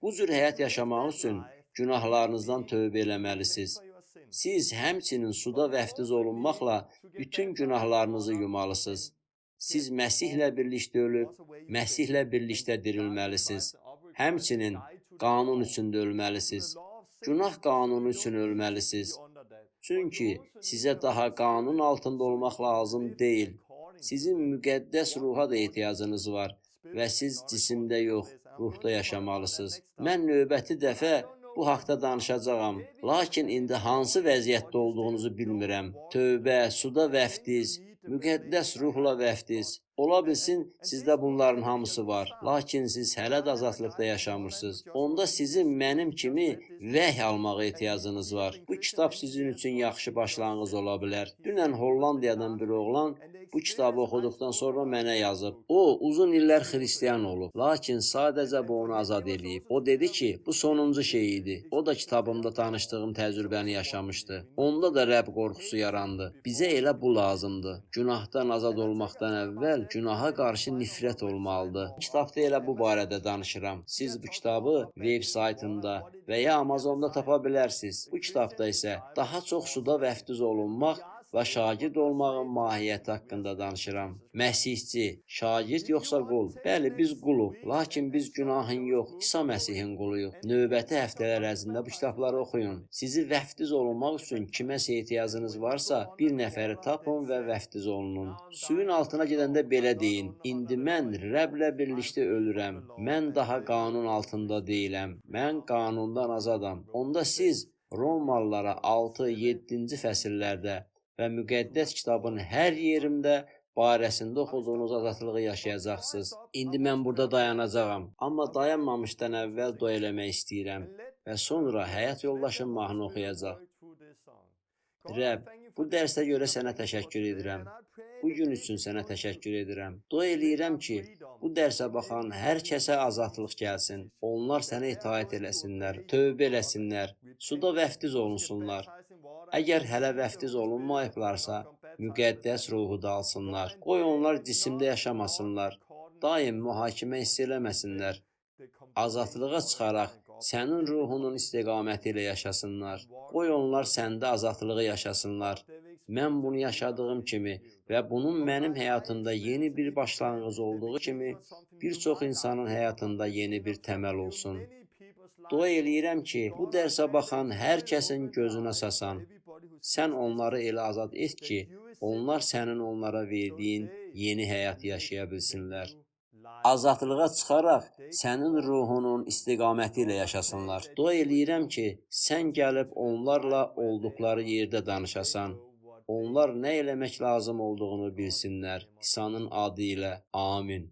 Bu cür həyat yaşamaq üçün günahlarınızdan tövbə eləməlisiniz. Siz həmçinin suda vəftiz olunmaqla bütün günahlarınızı yumalısınız. Siz Məsihlə birlikdə ölüb, Məsihlə birlikdə dirilməlisiniz. Həmçinin qanun üçün də ölməlisiniz. Günah qanunu üçün ölməlisiniz. Çünki sizə daha qanun altında olmaq lazım deyil. Sizin müqəddəs ruha da ehtiyacınız var və siz cisimdə yox, ruhda yaşamalısınız. Mən növbəti dəfə bu haqda danışacağam. Lakin indi hansı vəziyyətdə olduğunuzu bilmirəm. Tövbə, suda vəftiz, müqəddəs ruhla vəftiz. Ola bilsin sizdə bunların hamısı var. Lakin siz hələ də azadlıqda yaşamırsınız. Onda sizin mənim kimi vəhy almağa ehtiyacınız var. Bu kitab sizin üçün yaxşı başlanğıc ola bilər. Dünən Hollandiyadan bir oğlan Bu kitabı oxuduqdan sonra mənə yazıb. O, uzun illər xristian olub, lakin sadəcə bu onu azad eləyib. O dedi ki, bu sonuncu şey idi. O da kitabımda danışdığım təcrübəni yaşamışdı. Onda da Rəbb qorxusu yarandı. Bizə elə bu lazımdır. Günahdan azad olmaqdan əvvəl günaha qarşı nifrət olmalıdır. Kitabda elə bu barədə danışıram. Siz bu kitabı web saytımda və ya Amazonda tapa bilərsiniz. Bu kitabda isə daha çox suda vəftiz olunmaq və şagird olmağın mahiyyəti haqqında danışıram. Məsihçi, şagird yoxsa qul? Bəli, biz quluq, lakin biz günahın yox, İsa Məsihin quluyuq. Növbəti həftələr ərzində bu kitabları oxuyun. Sizi vəftiz olunmaq üçün kiməsə ehtiyacınız varsa, bir nəfəri tapın və vəftiz olunun. Suyun altına gedəndə belə deyin: İndi mən Rəbblə birlikdə ölürəm. Mən daha qanun altında deyiləm. Mən qanundan azadam. Onda siz Romalılara 6-7-ci fəsillərdə və müqəddəs kitabın hər yerində barəsində oxuduğunuz azadlığı yaşayacaqsınız. İndi mən burada dayanacağam, amma dayanmamışdan əvvəl dua eləmək istəyirəm və sonra həyat yoldaşım mahnı oxuyacaq. Rəbb, bu dərsə görə sənə təşəkkür edirəm. Bu gün üçün sənə təşəkkür edirəm. Dua eləyirəm ki, bu dərsə baxan hər kəsə azadlıq gəlsin. Onlar sənə itaət eləsinlər, tövbə eləsinlər, suda vəftiz olunsunlar. Əgər hələ vəftiz olunmayıblarsa, müqəddəs ruhu da alsınlar. Qoy onlar cisimdə yaşamasınlar, daim mühakimə hiss eləməsinlər. Azadlığa çıxaraq sənin ruhunun istiqaməti ilə yaşasınlar. Qoy onlar səndə azadlığı yaşasınlar. Mən bunu yaşadığım kimi və bunun mənim həyatımda yeni bir başlanğıc olduğu kimi bir çox insanın həyatında yeni bir təməl olsun. Dua eləyirəm ki, bu dərsə baxan hər kəsin gözünə sasan. Sən onları elə azad et ki, onlar sənin onlara verdiyin yeni həyatı yaşaya bilsinlər. Azadlığa çıxaraq sənin ruhunun istiqaməti ilə yaşasınlar. Dua eləyirəm ki, sən gəlib onlarla olduqları yerdə danışasan. Onlar nə eləmək lazım olduğunu bilsinlər. İsa'nın adı ilə. Amin.